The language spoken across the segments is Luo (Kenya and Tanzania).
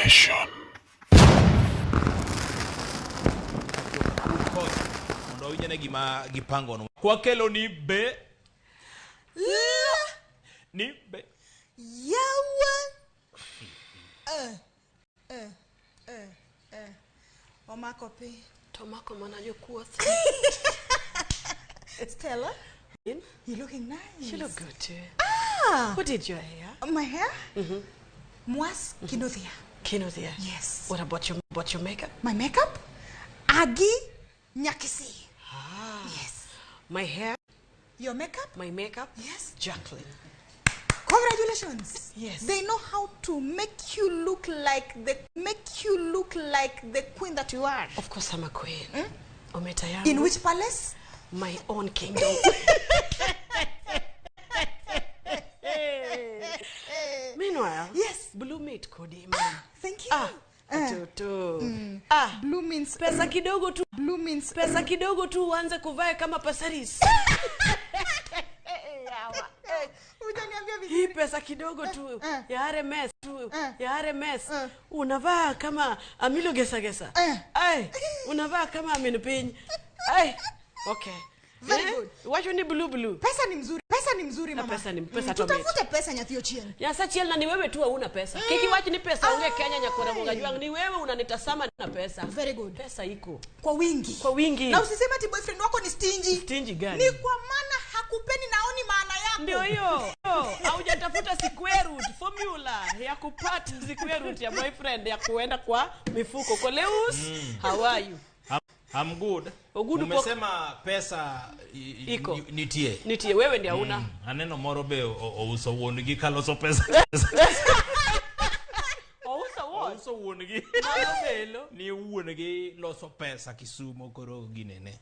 Nation. Mondo wawinj ane gima gipangono. Kwakelo ni be L. ni be Yawa. Eh, eh, eh, eh. Omako pi. To mako mana jokuoth. Stella, In? you looking nice. You look good too. Ah, Who did your hair? my hair? Mwas Kinuthia. Kinuthia. Yes. What about your about your makeup? My makeup? Agi Nyakisi. Ah. Yes. My hair, Your makeup? my makeup? Yes. Jacqueline. Congratulations. Yes. They know how to make you look like the make you look like the queen that you are. Of course I'm a queen. Ometa yangu. In which palace? My own kingdom. Meanwhile, Yes. Blue meat kodi ma. Thank you. Ah, toto. Ah, Blue means pesa kidogo tu blue means pesa kidogo tu uanze kuvaa kama Pasaris. Hujaniambia Hii vizuri. pesa kidogo tu eh. ya RMS tu Eh. ya RMS Eh. unavaa kama Amilo Gesa Gesa. Eh. Ai, unavaa kama Amin Piny. Ai, okay. Very Eh, good. Wacho ni blue blue. Pesa ni mzuri. Pesa ni mzuri Na mama. pesa ni- pesa to Tutafute pesa nyathi Ochieng. Nyasachiel na ni wewe tu hauna pesa. Mm. Kiki ni pesa onge Kenya nyakora Ai. Mugajwang ni wewe unanitasama na pesa. Very good. Pesa iko. Kwa wingi. Kwa wingi. Na usiseme ati boyfriend wako ni stingy. Stingy gani? Ni kwa maana hakupeni naoni maana yako. Ndio hiyo. Haujatafuta square root formula ya kupata square root ya boyfriend ya kuenda kwa mifuko. Koleus, how are you? I'm good. Ogudu pok- Umesema pesa Iko. nitie. Nitie wewe ndio hauna. Aneno moro be ouso wuon gi kaloso pesa. Ouso what? Ouso wuon gi. Mano belo. Ni wuon gi loso pesa Kisumo koro ginene.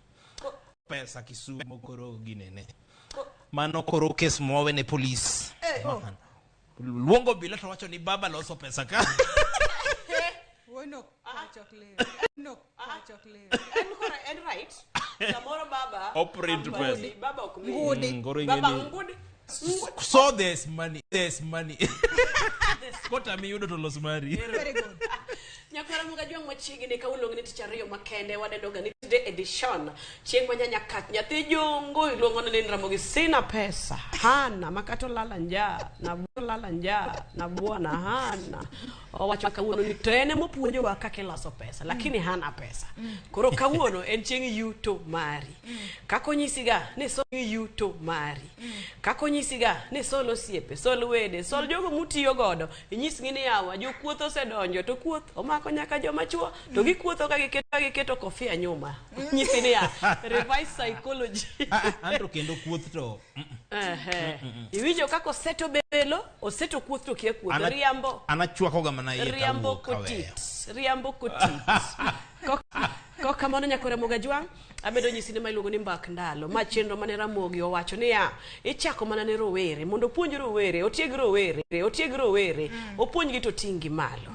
Pesa Kisumo koro ginene. Mano koro kes mowe ne polis. Luongo bila to wacho ni baba loso pesa ka. Wono chocolate. No chocolate. En koro en right. Samoro baba. Oprint Ngudi, pesa. Baba ok mi. Ngudi. Koro ing'e Baba ni- ngudi. So there's money. There's money. Kota miyudo to los mari. Very good. Nyakwara Mugajwang' machiegni kawuono ni tich ariyo makende wadendoga ni Today edition. Chieng' ma nyanya kach nyathi jungu iluongo ni Ramogi sina pesa. Hana makata olala njaa na olala njaa na bwana hana. Owacho kawuono ni to en emopuonjowa kaka iloso pesa lakini hana pesa. Koro kawuono en chieng' yuto mari. Kaka onyisiga ni sol yuto mari. Kaka onyisiga ni sol osiepe, sol wede, sol jogo mutiyo godo. Inyisgi ni yawa jokuoth osedonjo to kuoth omako nyaka joma chuo to gikuotho ka giketo, ka giketo kofia nyuma. Nyisi niya reverse psychology. Anto kendo kuoth to Ehe. Iwinjo kaka oseto belo, oseto kuoth to kia kuoth. Riambo. Anachwakoga mana iye Riambo tawuok aweyo. kotit. Riambo kotit. Kok kamano nyakora Mogajwang', amedo nyisi ni ma iluongo ni mbak ndalo. Ma chenro mane Ramogi owacho niya, ichako mana ne rowere mondo opuonj rowere, otieg rowere, otieg rowere, opuonjgi to oting'gi malo.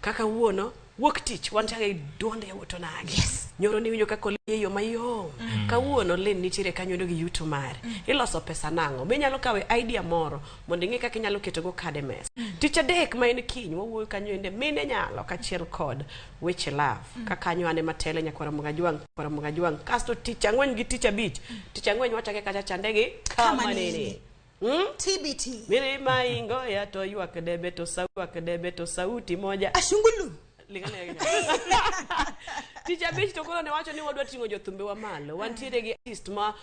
Kaka wuono, wuok tich wantiere gi duond yawuot onagi. Yes. Nyoro niwinjo kaka olie e yo mayom. Kawuono Lynn nitiere kanyo gi yuto mare. Iloso pesa nang'o? Be inyalo kawe idea moro mondo ing'e kaka inyalo ketogo kade mesa. Tich adek ma en kiny wawuoyo kanyo ende mine nyalo kaachiel kod weche love. Ka kanyo an ema tele nyakwara Mugajwang', nyakwara Mugajwang'. Kasto tich ang'wen gi tich abich. Tich ang'wen wachake kacha chande gi Kama kama nene. nene. TBT. Mirima ingoya to ywak debe to ywak debe to sauti moja. Ashungulu. Lingana ya gina. Tich abich to koro ne wacho ni wadwa ting'o jothumbewa malo. Wantiere gi artist ma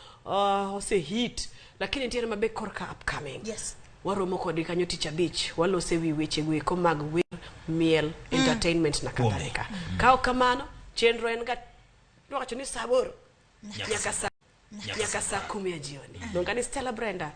ose hit lakini nitiere mabe korka upcoming. Yes. Waromo kodgi kanyo tich abich walose wi weche go eko mag wer, miel, entertainment na kadhalika. Ka ok kamano, chenro en ga wacho ni saa aboro nyaka saa kumi ya jioni. Luonga ni Stella Brenda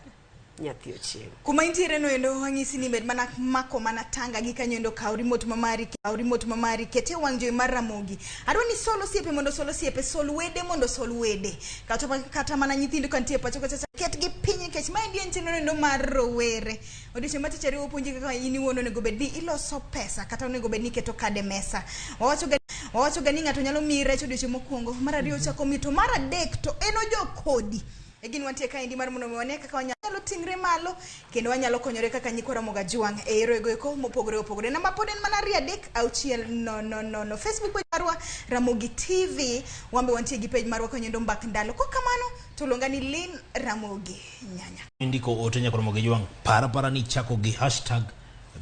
nyathi Ochieng'. Kuma intiere no endo wang'isi ni med mana mako mana tanga gi kanyo endo kaw remote mamari kaw remote mamari kete wang' jowi mar Ramogi. Adwa ni sol osiepe mondo sol osiepe, sol wede mondo sol wede. Kata mana nyithindo ka nitie pacho kacha ketgi piny nikech maendi en chenro endo mar rowere. Odiochieng' ma tich ariyo wapuonji kaka in iwuon onego bed ni iloso pesa kata onego bed ni iketo kade mesa. Wawacho ga ni ng'ato nyalo miyi rech odiochieng' mokwongo, mar ariyo ochako miyi to mar adek to en ojok kodi. E gin wantie kaendi mar mondo mi wane kaka wanyalo ting're malo kendo wanyalo konyore kaka nyikwa Ramogi Ajwang' e yore eko mopogore opogore. Namba pod en mana 2 3 6 0 0 0. Facebook page marwa Ramogi TV, wambe wantie gi page marwa kanyendo Mbak Ndalo. Kokamano to luonga ni Lynn Ramogi Nyanya. Indiko ote nyaka Ramogi Ajwang', para para ni chako gi hashtag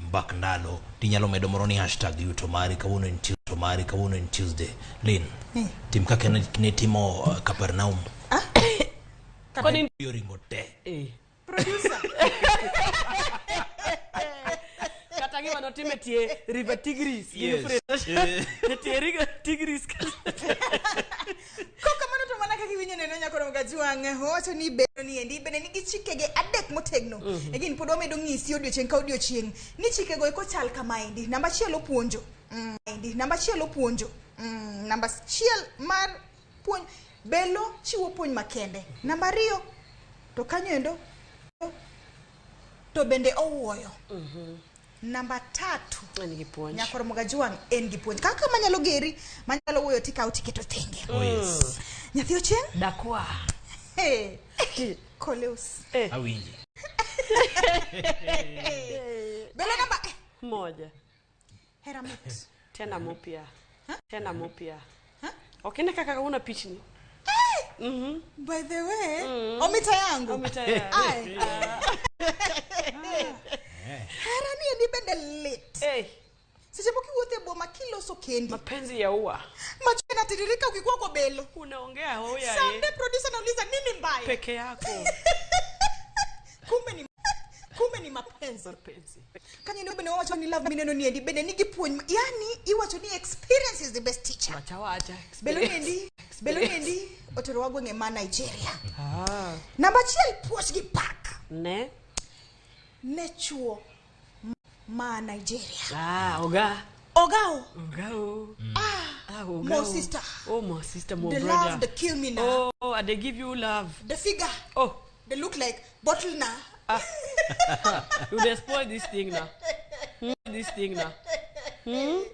Mbak Ndalo, tinyalo medo moro ni hashtag yuto mari kawuono en Tuesday, mari kawuono en Tuesday. Lynn, tim kaka ne timo Capernaum. Koni Oringo te. Producer. Kata gima notime tie River Tigris. Yes. Tie River Tigris. Kokamano to mana kaka iwinjo neno nyako Ramogi Ajwang' owacho ni bedo ni endi bende nigi chikege adek motegno. E gin pod wamedo ng'isi odiochieng' ka odiochieng' ni chikego eko chal kamaendi. Namba achiel opuonjo. Endi. Namba achiel opuonjo. Namba achiel mar puonj belo chiwo puonj makende. Namba ariyo to kanyo endo to bende owuoyo. Namba tatu En gi puonj. nyako Ramogi Ajwang' en gi puonj. Kaka manyalo geri manyalo wuoyo tikawo tiketo thenge. Oh yes. Nyathi Ochieng'? Dakwa. Hey. Koleus. Awinji. Belo namba Moja. hera mit. Tena mupya. Tena mupya. Ok ine kaka una pichni. By the way, omita yangu. Omita yangu. Ai. Hera ni endi bende lit. Eh, Seche moko iwuotho e boma kiloso kendi. Mapenzi ya ua. Macho yanatiririka ukikuwa kwa belo. Unaongea hoya eh. Sunday producer nauliza nini mbaya? Peke yako. Kumbe ni mapenzi. Mapenzi. Kanyo endo bende wawacho ni love mineno ni endi bende nigi puonj. Yani iwacho ni experience is the best teacher. Wacha wacha. Belo ni endi oterowa gwenge ma Nigeria. Ah. Namba achiel puoch gi pak Ne. ne chuo ma Nigeria. Ah, oga. Ogao. Oga o. Ah, Ah, oga. Mo o. sister. Oh, mo sister, mo The brother. love, the kill me now. Oh, and they give you love. The figure. Oh, They look like bottle now. you dey spoil this thing now. This thing now. The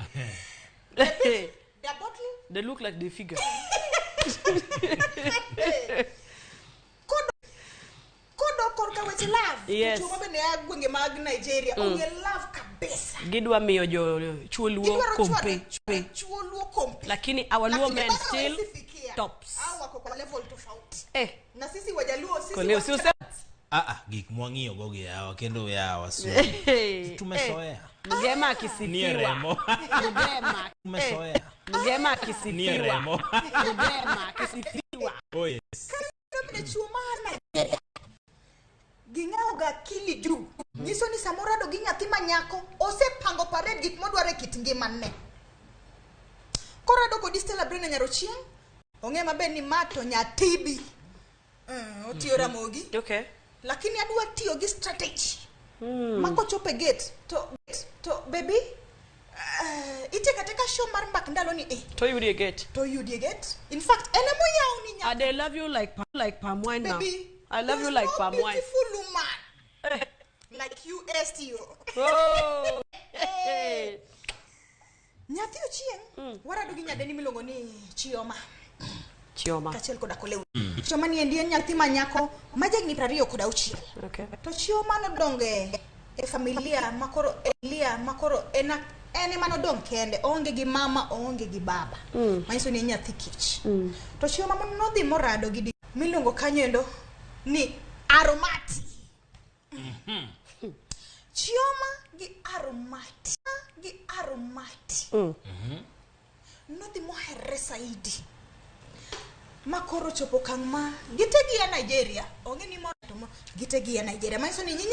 bottle. They look like the figure. Kodo korka weche love. Yes. Chuo mabende a gwenge mag Nigeria. Ong'e love kabisa. Gidwa miyo jo chuo luo Gidwaro kompe. chuo luo kompe. Lakini our Luo Lakini men bado still hawezi fikia. tops. Hao wako kwa level tofauti. Eh, Na sisi Wajaluo sisi koleo si usema. Ah ah, gik mwang'iyo go gi yawa kendo yawa su. Tumesoea. Mgema Nie akisifiwa. remo. Mgema. Tumesoea. Mgema Nie akisifiwa. remo. Mgema akisifiwa. Oh yes. Kabla chuo mar Nigeria. Ging'awo ga akili juu. Nyiso ni samoro ado gi nyathi ma nyako osepango parade gik modwaro e kit ngimane. Koro ado kodi Stella Brina Nyarochieng', ong'e maber ni ma to nyatibi. Otiyo Ramogi. Okay. Lakini adwa tiyo gi strategy. Ma kochopo e gate to baby iteka teka show mar Mbak Ndalo ni eh To yudi e gate. to yudi e gate. In fact en emoyawo ni And they love you like palm wine now. Baby, I love you there's like no palm wine. beautiful woman like you STO. Oh. Hey. Nyathi Ochieng', warado gi nyadendi miluongo ni Chioma Chioma. kaachiel koda Kolew. Chioma ni endi en nyathi ma nyako ma jahigni 26. Okay. To Chioma nodongo e familia makoro elia makoro en ema nodong' kende, oonge gi mama, oonge gi baba. Manyiso ni en nyathi kich. To Chioma nodhi morado gi miluongo kanyo endo ni Aromati. Chioma gi Aromati gi Aromati nodhi moherre saidi ma koro chopo okang' ma gite gia Nigeria onge ni moro to gite gia Nigeria manyiso ni nyi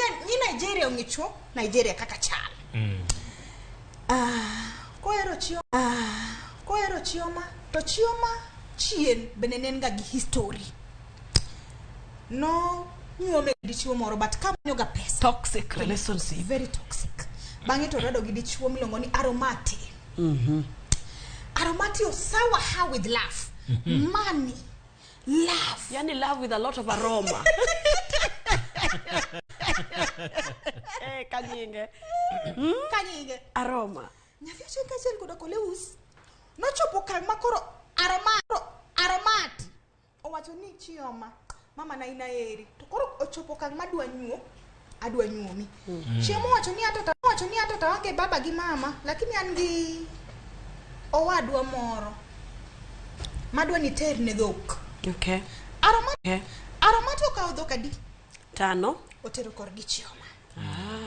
Nigeria ong'e chuo Nigeria kaka chal. Kohero Chioma to Chioma chien bende ne en ga gi history no nyuome gi dichuo moro but kamanyo ga pesa. Toxic relationship. Very toxic. Bang'e to rado gi dichuo miluongo ni Aromati. Aromati osawa her with love, money, love. Yani love with a lot of aroma. Kanyinge. Kanyinge. Aroma. Nyathi achiel kaachiel koda Koleus nochopo okang' ma koro Aromati owacho ni Chioma Mama na in aheri. To koro ochopo okang' madwa nyuo, adwa nyuomi. Chiemo wacho ni ato wacho ni ato taonge baba gi mama, lakini an gi owadwa moro madwa ni terne dhok. Okay. Aroma Okay. Aroma to okawo dhok adi? Tano. Otero korgi chioma.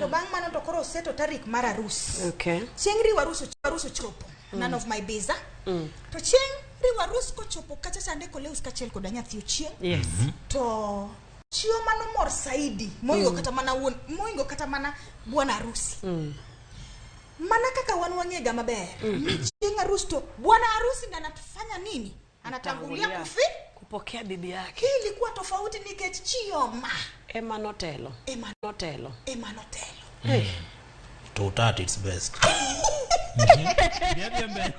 To bang' mano to koro oseto tarik mar arus. Okay. Chieng' riwo arus arus ochopo. None of my business. To chieng' riwo arus kochopo kacha chande Koleus kaachiel koda nyathi Ochieng'. Yes. To chioma nomor saidi moingo kata mana wuon moingo kata mana bwana harusi. Mana kaka wan wang'ega maber ni chieng' arus to bwana harusi ndo anatufanya nini? Anatangulia Tangulia. kufi. Kupokea bibi yake. Hii ilikuwa tofauti nikech chioma Ema notelo. ema Notelo. ema notelo. Hey. To at its best. Dhi adhiya mbele.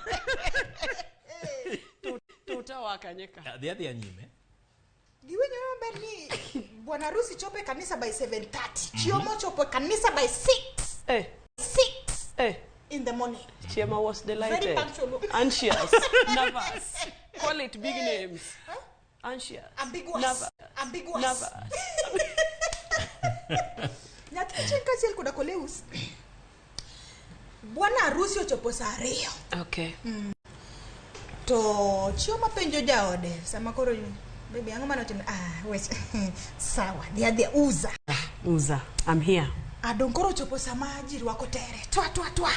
Tuta wakanyeka. Dhi adhiya nyime. Giwinjo maber ni bwana harusi chopo e kanisa by 7:30. Chioma ochopo e kanisa by 6. Eh. 6 Eh. in the morning. Chiema was delighted. Very punctual. Anxious. Nervous. Call it big names. Huh? Anxious. Ambiguous. Nervous. Ambiguous. Nervous. Nyathi chieng' kaachiel koda Koleus. Bwana harusi ochopo saa 2. Okay. To chioma penjo jaode sama koro baby ang'o mane otimo? Ah, weche. Sawa, dhi adhiya uza. Uza. I'm here. Adong koro ochopo sama ji rwako tere. Twa twa twa.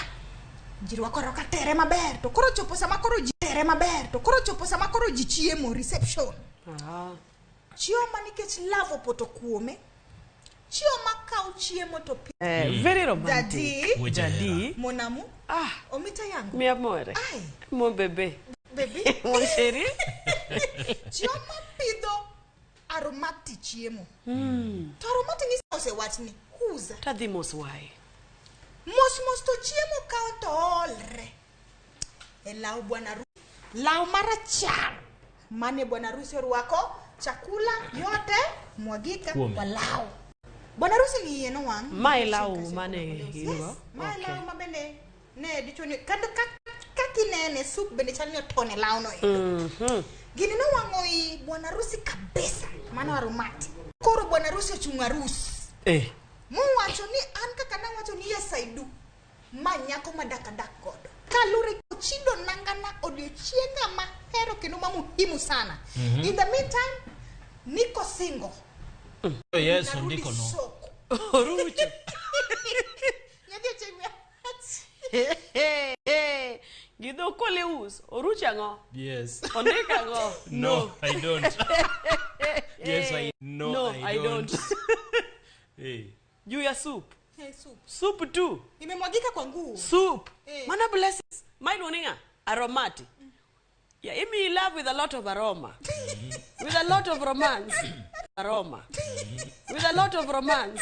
Ji rwako rwaka tere maber. To koro ochopo sama koro ji tere maber. To koro ochopo sama koro ji chiemo reception. Ah. Chioma nikech love opoto kuome. Chioma kawo chiemo to pi. Very romantic. Daddy. Weche Daddy. Monamu. Ah. Omita yangu. Mi amore. Ai. Mon bebe. Baby. Mon chéri. Chioma pidho aromati chiemo. To aromati ni osewachni. Uza. Tadhi mos wai. Mos mos to chiemo kawo to olre. E law bwana harusi. Law marachar. Mane bwana harusi orwako chakula yote mwagika Kuome. kwa law. Bwana harusi ni iye nowang'. Ma e law mane Yes, in-go? ma e Okay. law ma bende ne dichuo ni kata kakinene sup bende chal ni otone e lawno endo. Gini nowang'o i bwana harusi kabisa. Mano aromati. Koro bwana harusi ochung' arus. Eh. Mowacho ni an kaka nawacho ni yes I do. Ma nyako madak adak godo. Kalure ochido nangana odiochienga mahero kendo ma muhimu sana. In the meantime, niko single. Yes, Narudi ondiko no. soko. Orucho. Nyathi ochieng' Gi dho Koleus. Orucho ang'o? Yes. Ondiko ang'o? No, I don't. Yes, I no, No, I I don't. don't. Hey. Juu ya soup. Hey, soup. Soup tu. Imemwagika kwa nguo. Soup. Eh. Mana blessings. Ma iluongo ni ng'a? Aromati. Yeah, imi love with a lot of aroma. With a lot of romance. Aroma. With a lot of romance.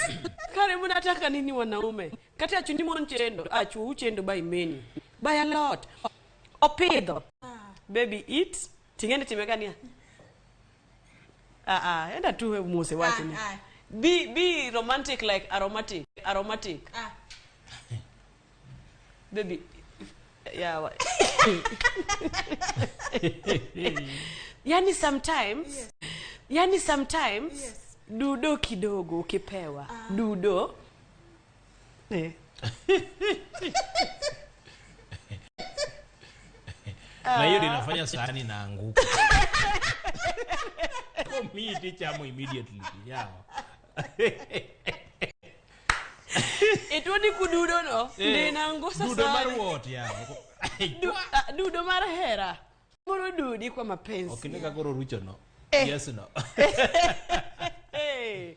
Kare mnataka nini wanaume? Kati achu ni mon chendo, achu uchendo by many. By a lot. Opidho. Baby eat. Ting'eni timeka niya. Ah ah, enda tu mose wacho ni. Ah, ah. Be romantic like aromatic. Aromatic. Ah. Baby. Yeah. Yani sometimes, Yes. yani sometimes Yes. dudo kidogo ukipewa dudo eh. Na hiyo ndio inafanya sahani inaanguka. Mimi tichamo immediately. Yeah. Ituoni kududo no ndinangusa Dudo mar sana. what yeah. Dudo mar hera moro dudi kwa mapenzi. Ok ne kaka koro rucho no. Eh. Yes no. Hey.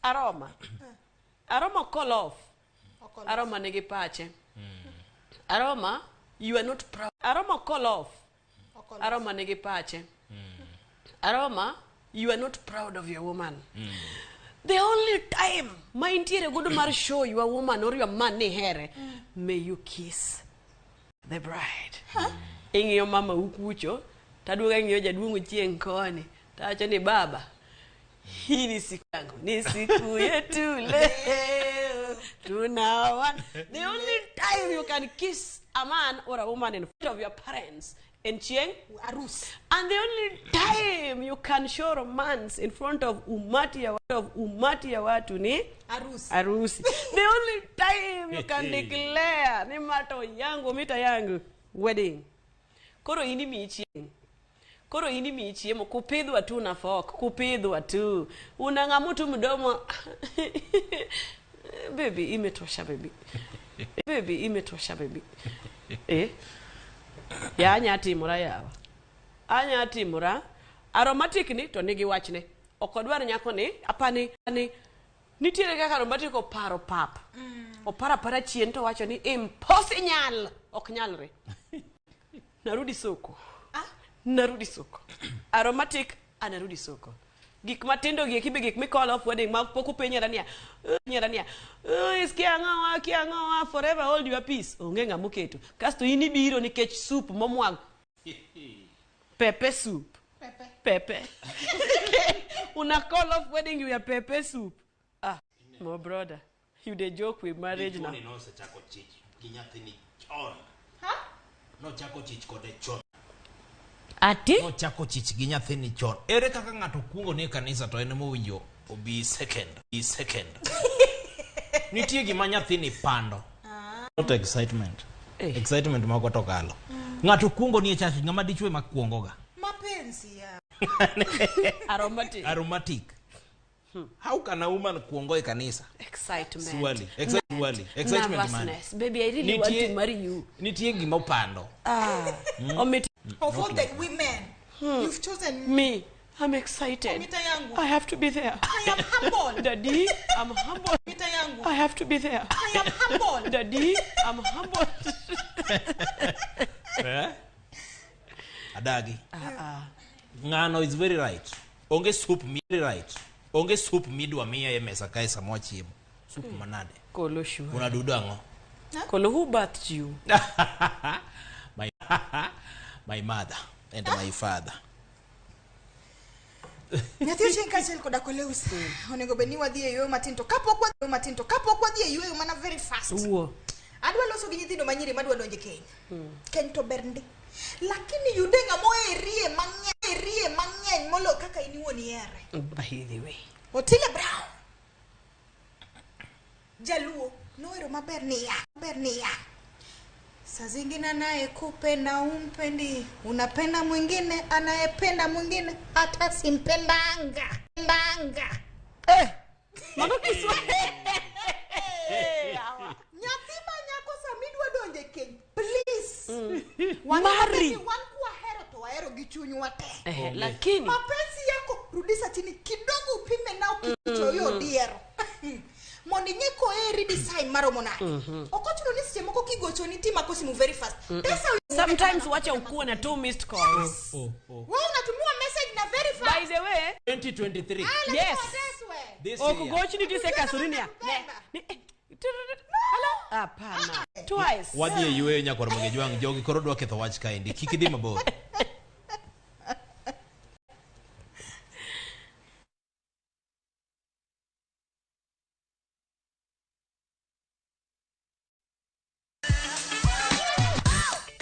Aroma. Aroma call off. Okolo. Aroma nigi pache. Aroma, you are not proud. Aroma call off. Okolo. Aroma nigi pache. Aroma, you are not proud of your woman. The only time ma intiere godo mar show your woman or your man ni here, may you kiss the bride. Ing'iyo mama ukucho, taduogo ang'iyo jaduong' Ochieng' koni, tawacho ni baba, hii ni siku yangu, ni siku yetu leo, tunaoana. The only time you can kiss a man or a woman in front of your parents En chieng' Arus. And the only time you can show romance in front of umati ya watu ni Arus. harusi. The only time you can declare ni mato yangu mita yangu wedding. Koro ini michi. Koro ini michiemo kupidhwa tu na fork, kupidhwa tu. Unang'amu tu mdomo. Baby imetosha baby. Baby imetosha baby. Eh? Ya anya timora yawa. Anya timora. Aromatic ni to nigi wachne. Ok odwar nyako ni apani ni nitiere kaka aromatic oparo pap. Oparo apara chien to wacho ni impossible. Ok nyalre. Narudi soko. Ah? Narudi soko. Aromatic anarudi soko. Gik matindo gi ekibe gik mi call off wedding ma pok upenjora niya. Nyera niya. Iskia ang'owa, kia ang'owa, forever hold your peace. Onge ng'ama oketo. Kasto in ibiro nikech soup momwang. Pepe soup. Pepe. Pepe. Una call off wedding you are pepe soup. Ah, my brother. You dey joke with marriage now. Dichuoni nosechako chich gi nyathini chon. Ha? Nochako chich kode chon. Ati? Nochako chich gi nyathini chon. Ere kaka ng'ato kuongo ni e kanisa to en emowinjo obi second. Bi second. Nitie gima nyathini pando. Not excitement. Eh. Excitement moko to kalo. Ng'ato kuongo ni e church ng'ama dichwe ma kuongo ga. Mapenzi ya. Aromatic. Aromatic. How can a woman kuongo e kanisa? Excitement. Surely. Surely. Excitement man. Nervousness. Baby, I really want to marry you. Nitie gima opando. Ah. Omit Of all the women, you've chosen me. me. I'm excited. Mita yangu. I have to be there. I am humble. Daddy, I'm humble. Mita yangu. I have to be there. I am humble. Daddy, I'm humble. Eh? Adagi. Ng'ano is very right. Onge soup mi right. Onge soup midwa miya e mesa kae sama wachiemo. Soup manade. Kolo sure. Unadudo ang'o? Kolo, who birthed you? My my mother and my father. Nyathi ochieng' kaachiel koda Koleus. Onego bed ni wadhi e yueyo matin to kapok wadhi matin to kapok wadhi e yueyo mana very fast. Wuo. Adwa loso gi nyithindo manyiri madwa donjo e keny. Keny to ber ndi. Lakini yude ng'ama oherie mang'eny, oherie mang'eny molo kaka in iwuon ihere. By the way. Otile Brown. Jaluo nohero maber niya, maber niya. Saa zingine anayekupenda umpendi, unapenda mwingine anayependa mwingine hata simpendanga. Pendanga. Eh! Mano Kiswahili. Nyathi ma nyako sama idwa donjo e keny, please. Marry. Wan kwahero to wahero gi chunywa te. Eh, lakini Mapenzi yako rudisha chini kidogo, upime nao kicho yo diero. Mondo ing'e koheri design maromo nade. Ok ochuno ni seche moko kigochoni timako simu very fast. Pesa sometimes wacha ukuwe na 2 missed calls. Oh, oh. wewe unatumiwa message na very fast. By the way, 2023. Ah, lazima Yes. wateswe. This year. okugochni tisekasuriniya. Nakupenda. Hello? Hapana. Twice. Wadhi e yueyo nyakwar Mogejwang' jogi koro dwa ketho wach kaendi. Kik idhi mabor.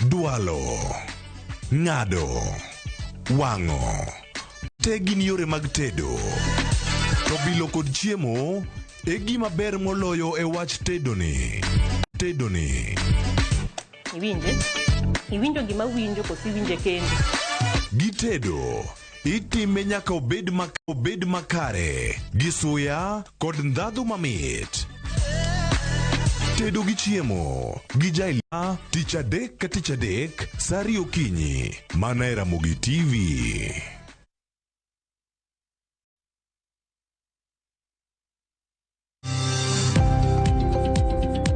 Dwalo, ng'ado, wang'o. Te gin yore mag tedo. To bilo kod chiemo e gima ber moloyo e wach tedoni. Tedoni. Iwinje? Iwinjo gima winjo koso iwinje kendi? Gitedo. Itime nyaka obed, obed makare. Gi suya kod ndhadhu mamit. Tedo gi chiemo. Gi Jaila tich adek ka tich adek saa ariyo okinyi. Mana e Ramogi TV.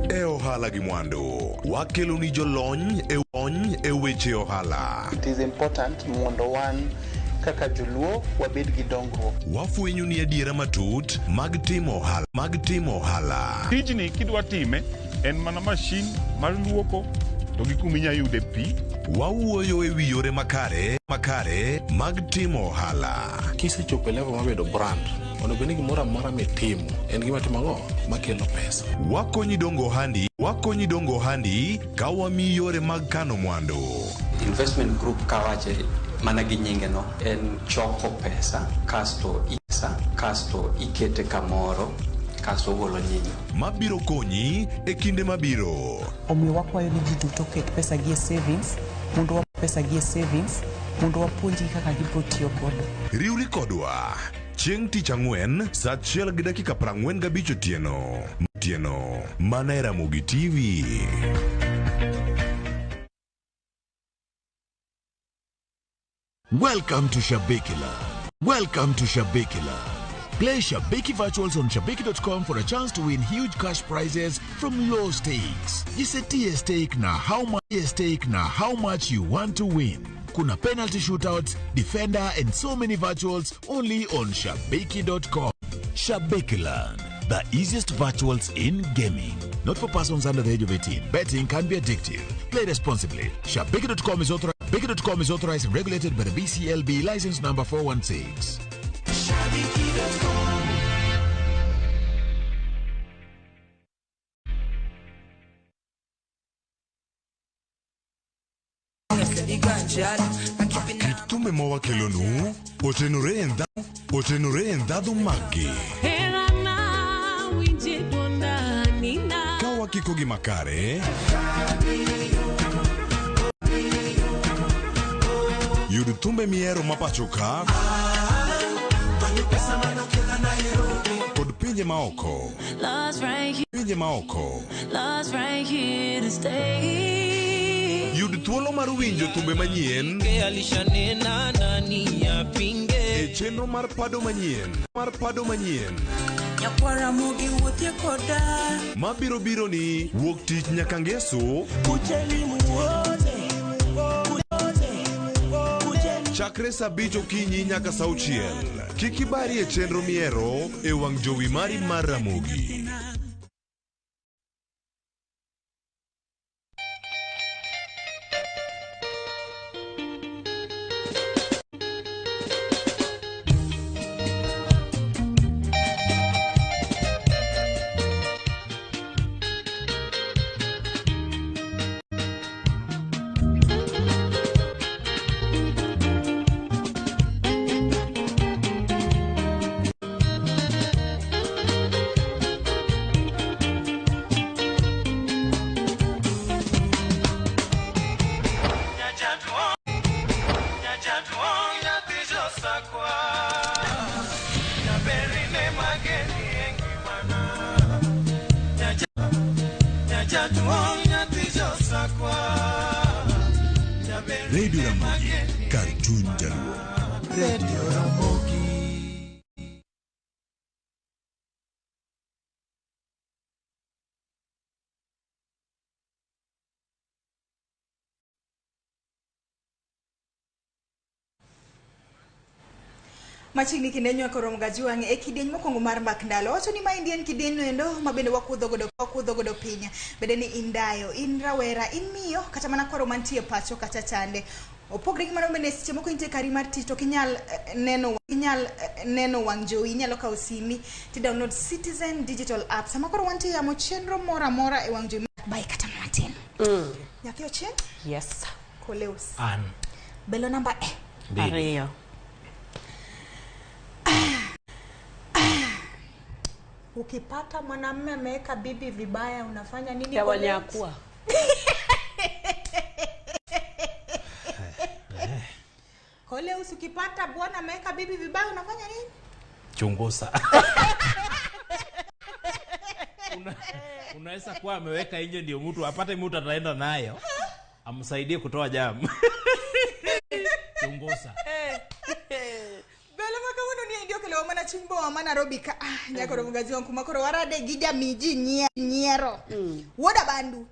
E ohala gi mwandu, wakelo ni jolony e ony e weche ohala. It is important mondo wan kaka joluo wabed gi dongruok. Wafwenyo ni adiera matut mag timo ohala, mag timo ohala. Tijni kidwa time en mana mashin mar luoko to gi kuma inya yude pi. Wawuoyo e wi yore makare, makare mag timo ohala. Kisechopo e level mar bedo brand, onego bed ni gimoro amora mitimo en gima timo ang'o? Makelo pesa. Wakonyi dongo ohandi, Wakonyi dongo ohandi ka wamiyi yore mag kano mwandu. Investment group kawache mana gi nyinge no en choko pesa kasto isa kasto ikete kamoro kasto ogolo nyinyo. Mabiro konyi e kinde mabiro. Omiyo wakwayo ni ji duto oket pesa gi e savings mondo wa pesa gi e savings mondo wapuonjgi kaka gibiro tiyo godo. Riwri kodwa chieng' tich ang'wen saa 1:45 otieno. Otieno mana e Ramogi TV. Welcome to Shabikiland. Welcome to Shabikiland. Play Shabiki Virtuals on Shabiki.com for a chance to win huge cash prizes from low stakes. Jisetie stake na how much stake na how much you want to win. Kuna penalty shootouts, defender and so many virtuals only on Shabiki.com. Shabikiland, the easiest virtuals in gaming. Not for persons under the age of 18. Betting can be addictive. Play responsibly. Shabiki.com is authorized. Shabiki.com is authorized and regulated by the BCLB license number 416. Kit thumbe ma wakelonu otenore e ndhadhu maggi. Ka wakikogi makare, yud thumbe mihero ma pacho ka kod pinje maoko. Pinje maoko. Yud thuolo mar winjo thumbe manyien e chenro mar pado manyien mar pado manyien mabiro biro ni wuok tich nyaka ngeso chakre saa 5 okinyi nyaka saa 6. Kik ibari e chenro mihero e wang' jowi mari mar Ramogi. Radio Ramogi, kar chuny jaluo. Radio Ramogi. Machiegni kinde nywako romo gajwang' e kidieny mokwongo mar mbak ndalo. Wacho ni maendi en kidieny noendo ma bende wakudho godo piny. Bende ni in dayo, in rawera, in miyo, kata mana kwaro mantie pacho kata chande. Opogre gi mano bende seche moko intie kari mar tich to ok inyal neno wang' jowi, inyalo kawo simi ti download Citizen Digital App. Sama koro wantie yamo chenro moro amora e wang' jowi bai kata matin. Nyathi Ochieng'? Yes. Koleus. An. Belo namba E. Ariyo. Ukipata mwanamume ameweka bibi vibaya unafanya nini? Ya wanyakua. Koleus, ukipata bwana ameweka bibi vibaya unafanya nini? Chunguza. Unaweza kuwa ameweka nje ndio mtu apate mtu ataenda nayo amsaidie kutoa jamu. Chunguza. Belo makawuono ni ndio kelo mana chimbo ma Nairobi ka nyako romo gaji kuma koro warade gi jamiji nyiero. Wuoda bandu.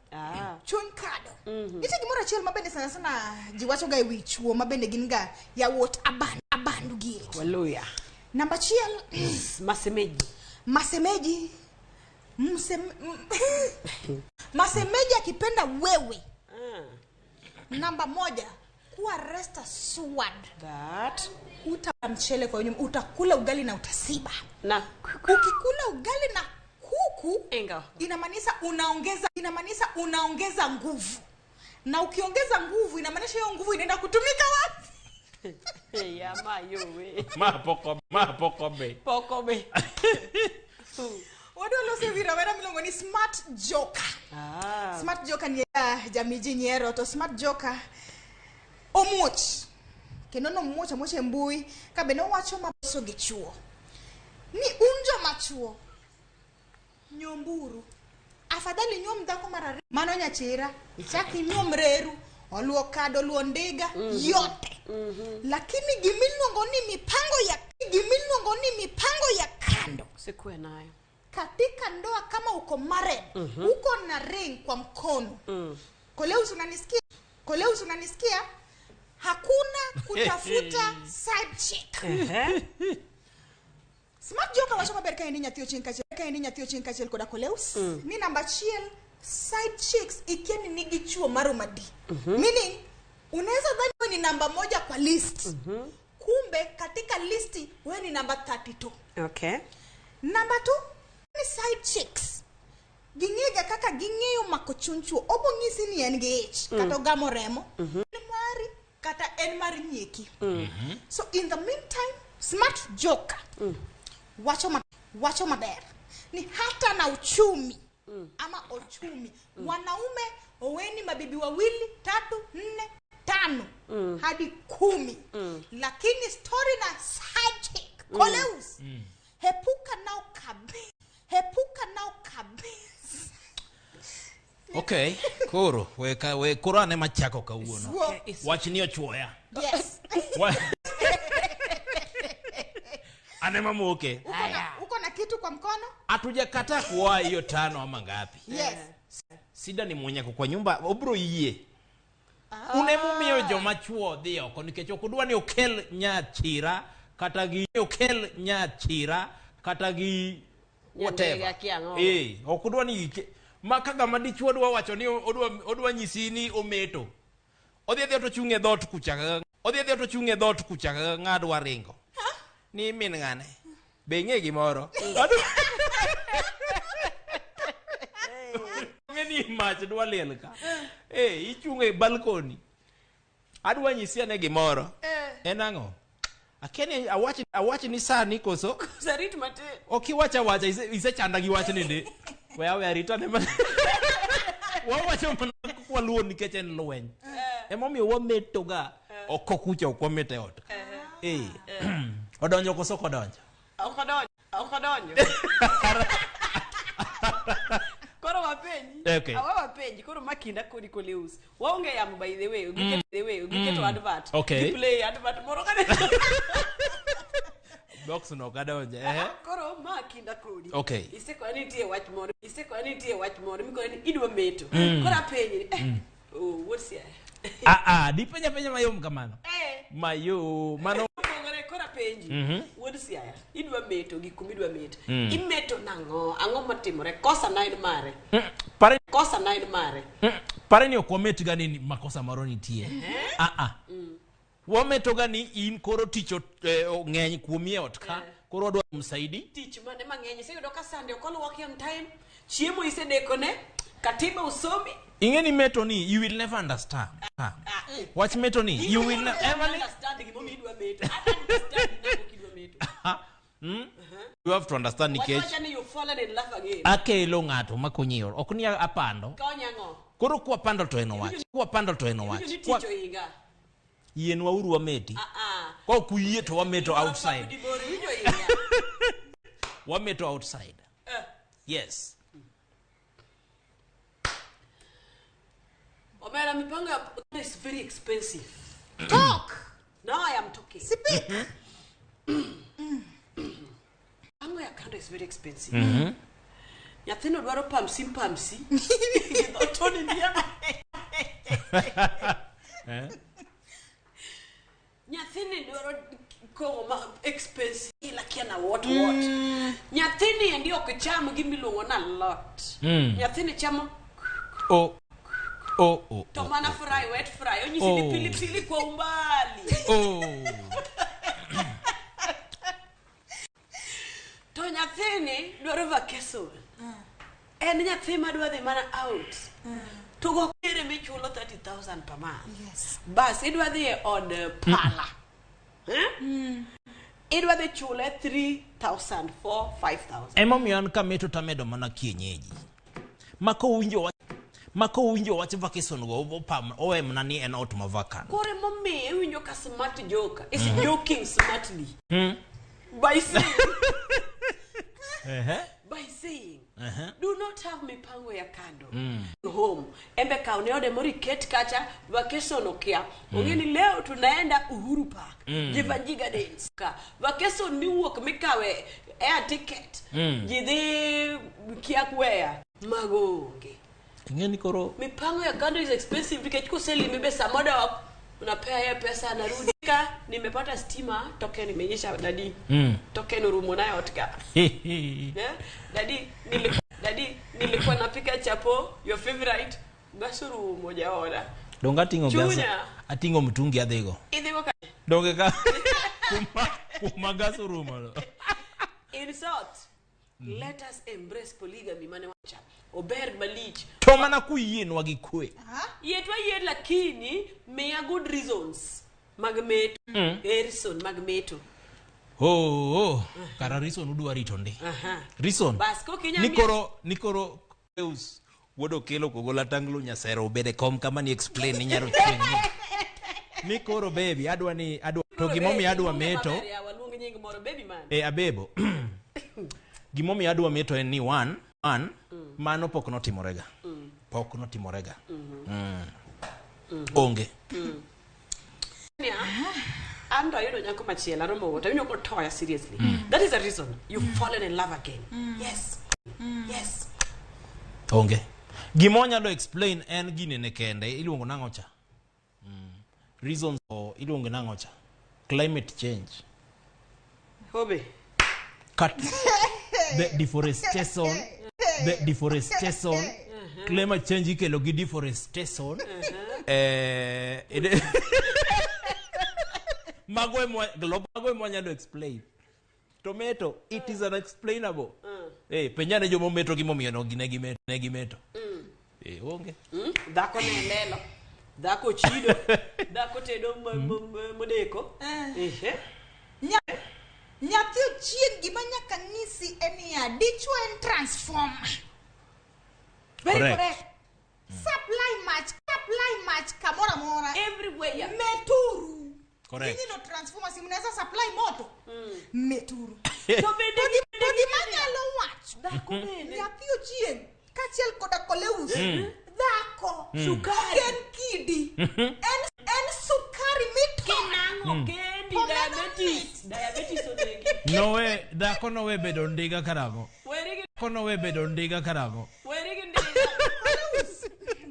Chuny kado. Nitie gimoro achiel mabende sana sana ji wacho ga e wi chuo mabende gin ga yawuot abandu giri. Waluya. Namba achiel. Masemeji. Masemeji. Masemeji akipenda wewe. Namba 1, kuwa rest assured that uta mchele kwa nyumba, utakula ugali na utasiba. Na ukikula ugali na kuku ku Inga. Inamaanisha unaongeza nguvu. Na ukiongeza nguvu inamaanisha hiyo nguvu inaenda kutumika wapi? Ya ma yo we. Ma poko, ma poko be. Poko be. Wadwa loso ewi rawera miluongo ni Smart Joker. Smart Joker ni jamiji nyiero to Smart Joker omuoch. Kendo nomuoch amuocha e mbui ka be nowacho mabeso gi chuo. Ni un joma chuo nyomburu. Afadhali nyuom dhako mar ariyo mano nyachira ichak inyuom reru oluo kado oluo ndiga yote. Lakini gimiluongo ni mipango ya kando Sikuwe nayo. Katika ndoa kama uko married, uko na ring kwa mkono. Koleus unanisikia? Hakuna kutafuta side chick. Smart Joker wacho maber ka en nyathi ochieng kachiel koda Koleus. Ni namba achiel, side chicks ikia ni nigi chuo maromo adi. Meaning unaweza dhani wewe ni namba 1 kwa list. Kumbe katika listi wewe ni namba 32. Okay. Namba 2 ni side chicks. Ging'ega kaka ging'eyo mako chuny chuo. Obo ng'isi ni en gi ich, kata ogamo remo. En mari kata en mar nyieki. So in the meantime, Smart Joker wacho maber ni hata na uchumi ama ochumi wanaume oweni mabibi wawili, 3, 4, 5 hadi 10. Lakini story na side chick Koleus hepuka nao kabisa. Okay, koro we koro ane machako kawuono. Okay. Wach ni ochuoya. Yes. Ane mamoke. Uko na kitu kwa mkono? Hatujakataa kuoa hiyo 5 ama ngapi. Yes. Sida ni mwenyako kwa nyumba obro yie. Unemumiyo joma chuo dhi oko nikech ok odwa ni okel nyachira kata gi okel nyachira kata gi whatever. Ok odwa ni ma kaka ma dichuo dwa wacho ni odwa nyisi ni ometo. Odhi adhiya to chung' e dhoot kucha. Odhi adhiya to chung' e dhoot kucha ng'adwa ringo. Ni min ng'ane. Be ing'e gimoro? Ng'e ni mach dwa liel ka. Ichung' e balkoni. Adwa nyisi ane gimoro. En ang'o? Akeni awach ni sani koso? Sarit matin. Ok iwacha awacha isechanda gi wachni ndi. We awe arita ne mana. Wawacho mana kwaluor nikech en lweny. Emomiyo wametoga oko kucha ok wamet e ot. Odonjo koso ok odonjo? Ok odonjo. Koro wapenji. Okay. Awa wapenji koro makinda kodi Koleus. Waonge yamo by the way. Giketo advert. Okay. Giplay advert moro kane. Box no kadonje. Koro makinda kodi. Okay. Iseko ni nitie wach moro. Mikoni ni idwa meto. Koro apenji ni oh what's here? Dipenja penja mayom kamano. Mayo mano Koro apenji. Wuod Siaya, idwa meto gi kuma idwa meto. Imeto nang'o? Ang'o motimore? Kosa na en mare. Kosa na en mare. Pare ni ok wamet ga ni makosa moro nitie. Wameto ga ni in koro tich ng'eny kuomi e ot ka. Koro wadwa msaidi. Tich mane mang'eny iseyudo ka sande ok oluoki on time. Chiemo isedekone. Katiba usomi. Ing'e ni meto ni you will never understand. Wach meto ni you will never understand gimomiyo idwa meto. Understand nang'o kidwa meto. You have to understand nikech Wacha ni you fallen in love again. Akelo ng'ato makonyi e ot. Ok ni apando. Konya ang'o? Koro kwapando to en owach. Kwapando to en owach. Iwinjo ni tich ohinga. Yienwa uru wameti. Ka ok uyie to wameto outside. Iwinjo ohinga. Wameto outside. Yes. Omera, mipango ya is very expensive. Talk. Now I am talking. Speak. Mipango ya kando is very expensive. Nyathino dwaro pamsi. Gidhotoni ndiema. Nyathini dwaro kong'o ma expensive lakia na what. Nyathini endi ok cham gimiluongo na alot. Nyathini chamo Oh. To mana fry, wet fry. Onyisi ni pilipili kwa umbali. To nyathini dwaro vacation. En nyathi madwa dhi mana out. To go kere michulo 30,000 per month. Yes. Bas idwa dhi e od pala. Eh? Idwa dhi chule 3,000, 4, 5,000. Emomiyo an kameto tamedo mana kienyeji. Ma kowinjo wach ma kowinjo wach vacation go opam owe mana ni en ot ma vacant. Koro emomiyo iwinjo ka smart joker is joking smartly. By saying, Ehe. by saying, Ehe. do not have mipango ya kando. Home. Embe kaw ne ode moro iket kacha, vacation okia. Ong'e ni leo tunaenda Uhuru Park, Jevanjee Gardens. Ka vacation miwuok mikawe air ticket. Ji dhi kia kwea. Mago onge. Ing'e ni koro Mipango ya kando is expensive nikech koselimi be sama odok unapea yeye pesa anarudi ka nimepata stima token imenyesha daddy token orumo nayo ot ka. Yeah? Daddy, daddy, nilikuwa napika chapo your favorite gas orumo jaoda. Donge ating'o gas Chunya. ating'o mtungi adhigo. Idhigo ka Donge ka kuma gas orumo no. in short, let us embrace polygamy mane wacha. Ober malich. To mana kuyienwa gi kwe. Yie to ayie lakini miya good reasons mag meto. Reason mag meto. Oh, kara reason udwa rito ndi. Aha. Reason. Bas kokinya Ni koro ni koro Eus wuod Okelo kogola tanglo nyasero obede kom kama ni explain ni nyaro chieng' ni. Ni koro baby adwa ni adwa to gimomiyo adwa meto Waluong nying moro baby man. e abebo gimomiyo adwa meto en ni one mano pok notimorega pok notimorega onge Niya, an to ayudo nyako machielo aromo go to awinjo kotoya seriously. That is the reason you've fallen in love again. Yes. Yes. Onge gima wanyalo explain en ginene kende iluongo nang'o cha reasons or iluongo nang'o cha climate change Hobe. cut the deforestation climate change ikelo gi deforestation mago ema global mago ema wanyalo explain tomato it is unexplainable penjane joma ometo gimomiyo no gine gimeto ne gimeto onge Dhako ne lelo. Dhako chido. Dhako tedo modeko. Ehe. Nyathi ochieng' gima nyaka ng'isi en niya dichuo en transformer. Very Correct. correct. Supply mach kamoro amora. Everywhere. Meturu. Correct. Nyinyi no transformer si mnaweza supply moto. Meturu. To bende To gima nyalo wacho dhako bende. nyathi ochieng' kaachiel koda Koleus dhako Sukari. ok en kidi en sukari mito Kinang'o kendi Pomeno diabetes. Diabetes onegi. Nowe dhako nowe bedo ndiga karang'o Weri gi dhako nowe bedo ndiga karang'o weri gi ndiga. Koleus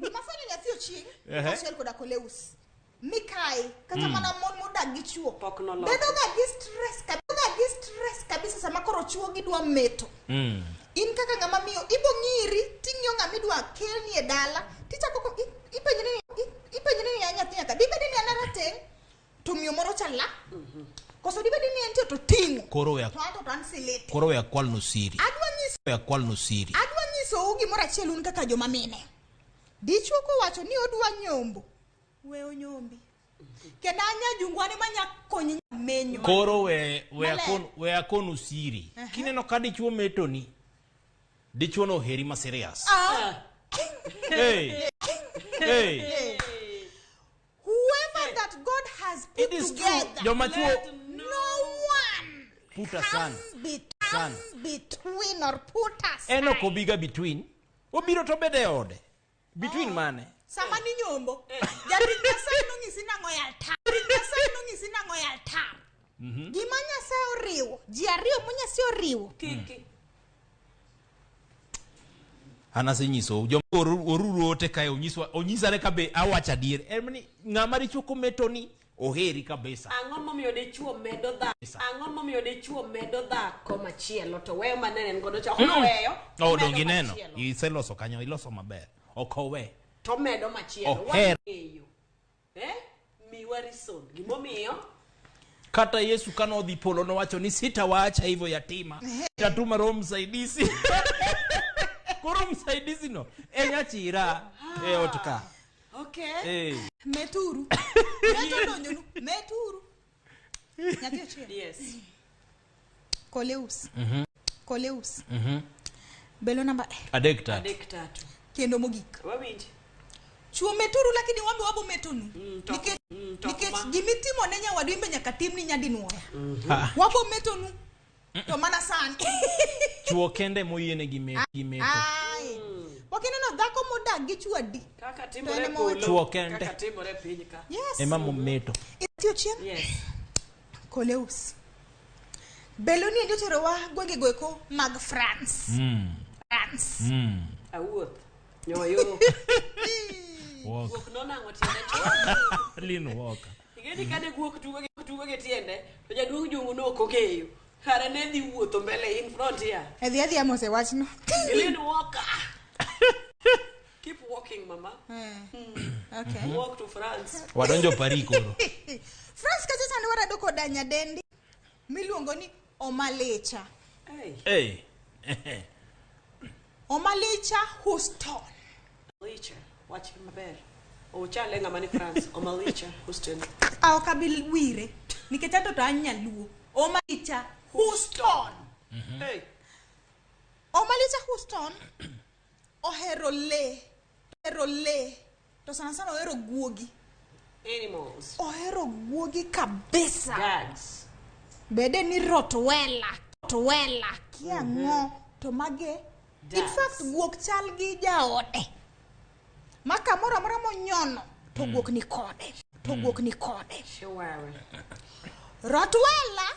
gima fwenyo nyathi ochieng' kaachiel koda Koleus mikae kata mana mon modak gi chuo Pok noloko. bedo ga gi stress bedo ga gi stress kabisa sama koro chuo gidwa meto in kaka ng'ama miyo ibo ng'iri ting'iyo ng'ama idwa kelni e dala tichako ipenjri ni ya nyathi nyaka dibedi ni an arateng' to miyo moro cha la koso dibedi ni entie to ting'o Koro we to anto to an siliti koro we akwalnu siri adwa nyiso we akwalnu siri adwa nyisou gimoro achiel un kaka joma mine dichuo kowacho ni odwa nyombo we onyombi kendo an nyajungwane manya konyi menyo koro we Maler. akon we akonu siri kineno ka dichuo metoni dichuo no oheri ma serious Ah. hey. Hey. Whoever that God has put It is true. together, Joma chuo no one put aside. comes Son. between or put aside. En ok obiga between. Obiro to obede e ode. Between mane? Sama ni nyombo, jatich Nyasaye nonyisi nang'o e altar. Jatich Nyasaye nonyisi nang'o e altar. Gima Nyasaye oriwo, ji ariyo ma Nyasaye oriwo. Kiki. An asenyisou joma oruru ote kae onyiswa onyisare ka be awacho adier. En ni ng'ama dichuo kometoni oheri kabisa. Ang'o momiyo dichuo medo dhako? Ang'o momiyo dichuo medo dhako machielo to weyo manene en godo cha? Ok noweyo. Oh, omedo donge ineno. machielo. Iseloso kanyo, iloso maber. Ok owe. To medo machielo. Oher. Wang'eyo. Eh? Miwa reason. Gimomiyo Kata Yesu kane odhi polo nowacho ni sitawaacha hivyo yatima. Tatuma Roho msaidizi. Koro msaidizi no e nyachira e ot ka. Okay. Eh. Meturu. Meto donjonu. Meturu. Nyathi ochiel. Yes. Koleus. Koleus. Belo namba 3 3. 3 3. Kendo mogik. Wawinj. Chuo meturu lakini wambe wabo metonu. Nikech nikech gimitimo ne nyawadu imbe nyaka timni nyadinuoya. Wabo metonu. To mana sani. Chuo kende moyiene gi meto. Ai. Wakineno dhako modak gi chuo adi. Kaka To timore en ema wacho. polo. Chuo kende. Kaka timore piny ka. Yes. Ema mometo. Nyathi ochiel. Yes. Koleus. Beloni endi oterowa gwenge goeko mag France. France. Awuoth. Nyoyo. Walk. Guok nonang'o tiende chon. Lin walk. Ing'eni kane guok tugo gi tiende, to jaduong' Jungu ne ok ong'eyo. Kare ne dhi wuotho mbele in front here. Edhi adhiya mos e wachno. Eileen Walker. Keep walking, mama. Okay. Walk to France. Wadonjo Paris koro. France kacha sani warado koda nyadendi miluongo ni Omalicha. Hey. Hey. Omalicha Houston. Omalicha. Wach maber. Ochale ng'ama ni France. Omalicha Houston. Ah, ok abi wire nikech anto to an nyaluo. Omalicha Houston. Hey. Omalicha Houston ohero lee. Ohero lee. To sana sana ohero guogi. Animals. Ohero guogi kabisa. Gags. Bede ni Rottweiler, Rottweiler, kia ang'o to mage. In fact guok chal gi jaode. Ma kamoro amora monyono to guok ni kode. To guok ni kode. Chihuahua. Rottweiler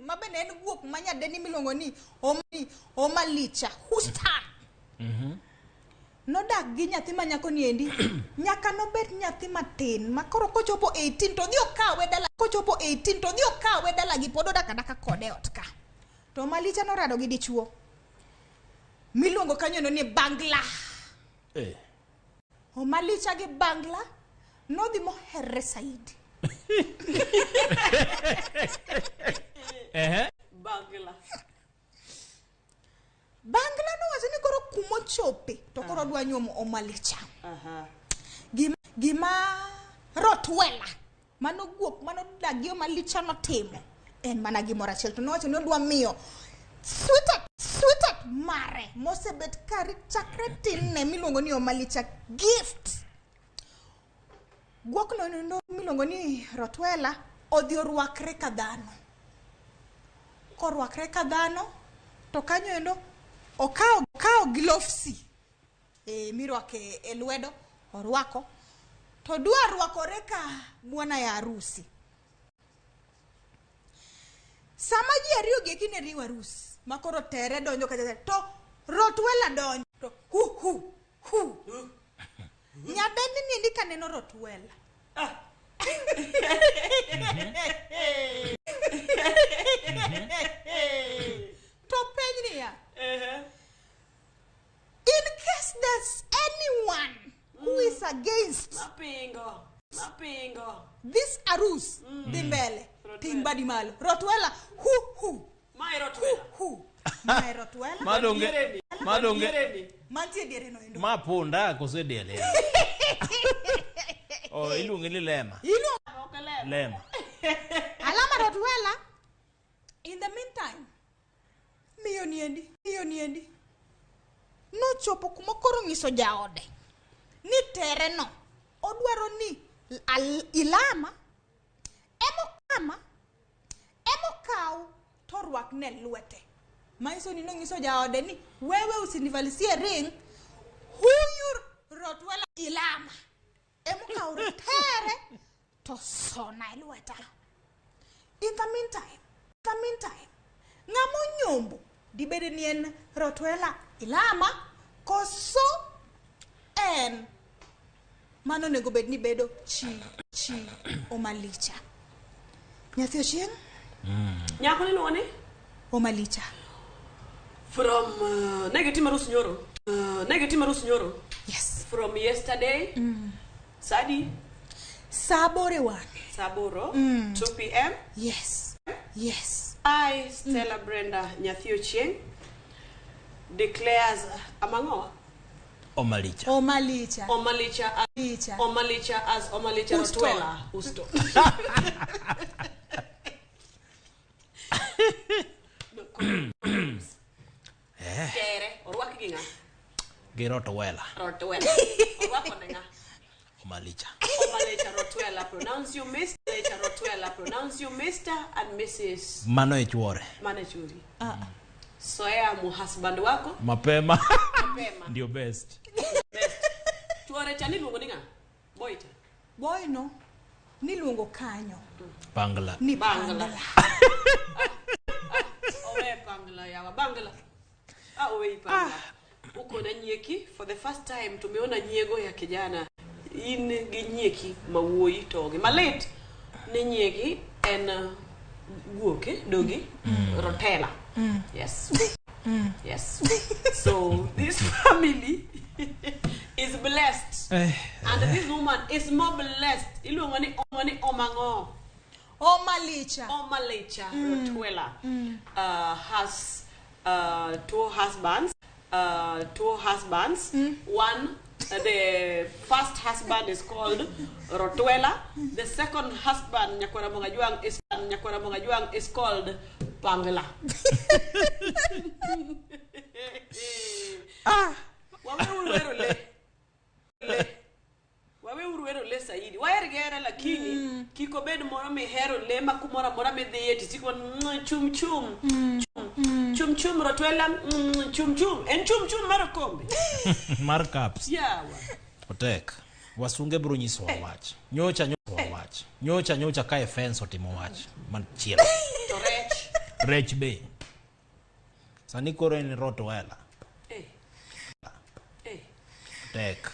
ma bende en guok ma nyadendi miluongo ni Omalicha Houston. Nodak gi nyathi ma nyako ni endi nyaka nobet nyathi matin ma koro kochopo 18 to odhi okawe dala kochopo 18 to odhi okawe dalagi pod odak adaka kode e ot ka. To Omalicha norado gi dichuo miluongo kanyono ni Bangla. Omalicha gi Bangla nodhi moherre saidi. Bangla. Bangla nowacho ni koro kumochope to koro odwa nyuomo Omalicha. Gima Rottweiler mano guok mano dak gi Omalicha notimo en mana gimoro achiel to nowacho ni odwa miyo sweetheart mare mosebet kari chakre tinne miluongo ni Omalicha gift. Guok no no miluongo ni Rottweiler odhi orwakre ka dhano. Korwakre ka dhano to kanyo endo okawo gloves mirwake e lwedo orwako to dwa rwakore ka bwana ya harusi. Sama ji ariyo gi eki ne riwo harus ma koro tere donjo kacha to Rottweiler donjo to hu hu hu. Nyadendi ni endi kaneno Rottweiler. To penj niya. In case there's anyone who is against Mapingo. Mapingo. this arus dhi mbele ting' badi malo Rottweiler hu hu Mae Rottweiler. hu mae Rottweiler Madonge mantie diere no endo ma punda koso diel ya. Oh iluonge ni lema. Iluongo Lema. Alama Rottweiler. In the meantime miyo niendi nochopo kuma koro nyiso jaode ni tere no odwaro ni ilama emokama emokaw to rwakne lwete. Manyiso ni nonyiso jaode ni wewe usinivalisie ring, huyu Rottweiler ilama emokaw tere to sona e lweta. In the meantime ng'ama onyombo dibed ni en Rottweiler ilama koso en mano onego bed ni bedo chi Omalicha. Nyathi Ochieng'? Nyako niluongo ni? Omalicha. From ne gitimo arus nyoro. Ne gitimo arus nyoro. Yes. From yesterday. Sadi? Saa aboro e wang'e. Saa aboro. 2 p.m. Yes. Yes. I, Stella Brenda Nyathi Ochieng'. Declares amang'owa Omalicha. Omalicha. Omalicha as, Licha. Omalicha as Omalicha Usto. Rotwela Usto. No, Eh, Kere orwak gi ng'a? gi Rotwela. Rotwela. Orwako ne ng'a? Omalicha. Omalicha Rotwela pronounce you Mr. Omalicha Rotwela pronounce you Mr. and Mrs. Mano e chuore. Mane churi. Soea mu husband wako Mapema. mapema. Ndio best. Chuore cha niluongo ni ng'a? Boy cha. Boyno niluongo kanyo Bangla. ni Bangla. Pangla. Owe Pangla yawa Bangla. Ah, owe Pangla. Uko na nyieki for the first time tumeona nyiego ya kijana in gi nyieki ma wuoyi togi malit ni nyieki en guok eh? Dogi rotela. Yes. Yes. So this family is blessed. Eh. And this woman is more blessed. Iluongo ni ni Omang'o. Omalicha. Omalicha Rotwela has two husbands. Two husbands. One, the first husband is called Rotwela. The second husband, Nyakwara Mongajuang, is Nyakwara Mongajuang is called Pangla. Ah. Waweuru hero le. Le. Waweuru hero le saidi. Waher gi hera lakini kik obed moro mihero le ma kumoro amora midhiye tisiko chum chum. Chum chum chum Rotwela chum chum. En chum chum mar okombe. Mar cups. Yawa. Otek. Wasunge biro nyisowa wach. Nyocha nyocha wach. Nyocha nyocha ka e fence otimo wach machielo. To rech. Rech be. Sani koro en Rotwela. Eh. Eh. Tek.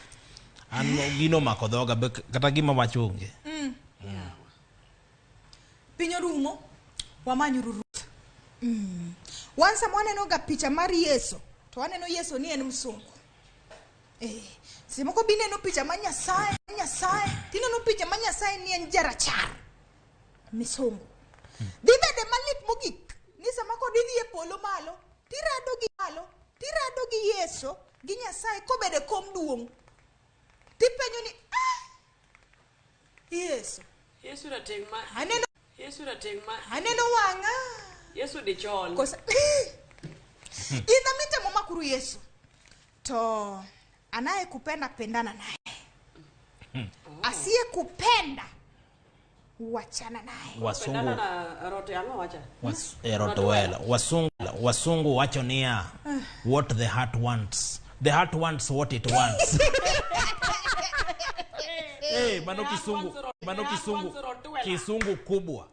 An gino omako dhoga be kata gima wacho onge. Piny orumo, wamanyuru ruoth. Wan sama waneno ga picha mar Yesu, to waneno Yesu ni en msungu. Eh, seche moko be ineno picha mar Nyasaye, Nyasaye, tineno picha mar Nyasaye ni en jarachar. Misungu. Dhi bede malit mogik ni sama kod idhi e polo malo, tirado gi malo, tirado gi Yesu, gi Nyasaye kobedo e kom duong'. Tipenjo ni, ah, Yesu. Yesu rateng' ma. Aneno Yesu rateng' ma. aneno wang'a. Yesu dichol. Kosa in the meantime omakuru Yesu to anayekupenda pendana naye, asiyekupenda wachana naye. Wasungu Pendana na rote ang'o wacha? Rotwela. Wasungu wasungu wacho niya what the heart wants. The heart wants what it wants. Hey, mano The heart kisungu, wants mano the heart kisungu, wants Rotwela. kisungu kubwa.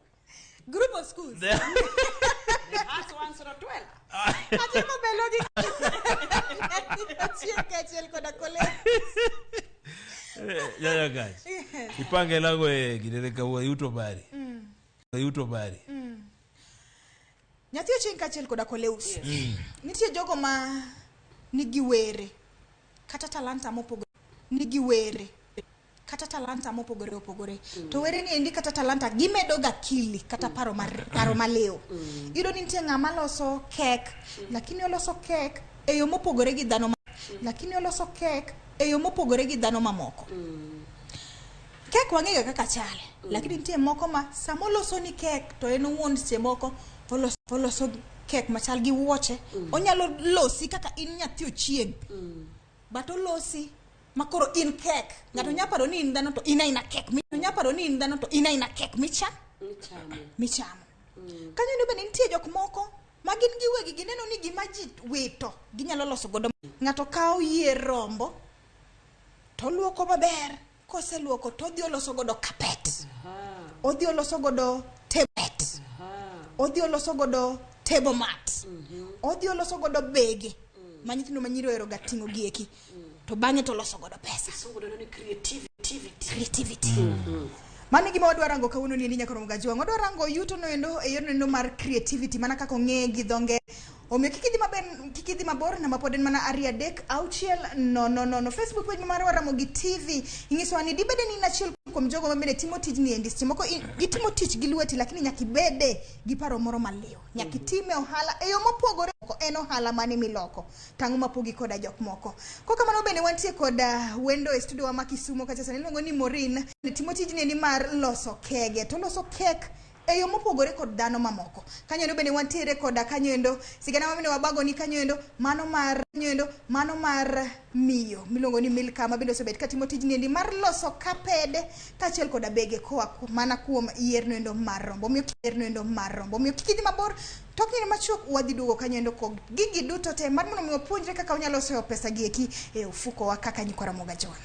Group of schools. The heart wants Rotwela. Atieko belogi achiel kaachiel koda kole. Yaya guys. Yes. Ipange lango e ginene kawuono yuto bari. Yuto bari. Nyathi ochieng' kaachiel koda Koleus. Nitie jogo ma nigi were kata talanta mopogore nigi were kata talanta mopogore opogore. To were ni endi kata talanta gimedo ga akili kata paro mar paro maliw. Iyudo ni nitie ng'ama loso kek lakini oloso kek e yo mopogore gi dhano lakini oloso kek e yo mopogore gi dhano mamoko. Kek wang'eyo kaka chal, lakini nitie moko ma sama oloso ni kek to en owuon seche moko oloso kek machal gi wuoche. Onyalo losi kaka in nyathi ochieng'. But olosi makoro in kek. Ng'ato nyalo paro ni in dhano to in aina kek. Nyalo paro ni in dhano to in aina kek Michamo. michamo. Kanyo endo bende nitie jok moko ma gin giwegi gineno ni gima ji wito ginyalo loso godo. Ng'ato kawo yie rombo to oluoko maber, koseluoko to odhi oloso godo carpet. Odhi oloso godo table. Odhi oloso godo table mat. Odhi oloso godo bege ma nyithindo ma nyiri ohero ga ting'o gieki. To bang'e to oloso godo pesa. Kisungu dendo ni creativity. Creativity. Mano e gima wadwa rango kawuono ni endi nyaka Gajwang'. Wadwa rango yuto no endo e yorno endo mar creativity mana kaka ong'eye gi dho ngere. Omiyo kik idhi maber, kik idhi mabor, namba pod en mana 2 3 6 0 0 0. Facebook page mar Ramogi TV inyisowa ni dibede ni in achiel kuom jogo ma bende timo tijni endi. Seche moko itimo tich gi lweti lakini nyaka ibede gi paro moro maliw. Nyaka itime ohala e yo mopogore. Moko en ohala mane miloko to ang'o mapogi koda jok moko kokamano bende wantie koda wendo e studio wa ma Kisumo kacha sani iluongo ni Maureen timo tijni endi mar loso kege to loso kek e yo mopogore kod dhano mamoko kanyo bende wantiere koda kanyo endo sigana ma bende wabago ni kanyo endo mano mar kanyo endo mano mar miyo miluongo ni Milka ma bende osebet katimo tijni endi mar loso kapede kaachiel koda bege koa mana kuom yierno endo mar rombo omiyo yierno endo mar rombo omiyo kik idhi mabor tok kinde machuok wadhi duogo kanyo endo kod gigi duto te mar mondo mi wapuonjre kaka wanyalo soyo pesa gi eki e ofukowa kaka nyikwa Ramogi Ajwang'.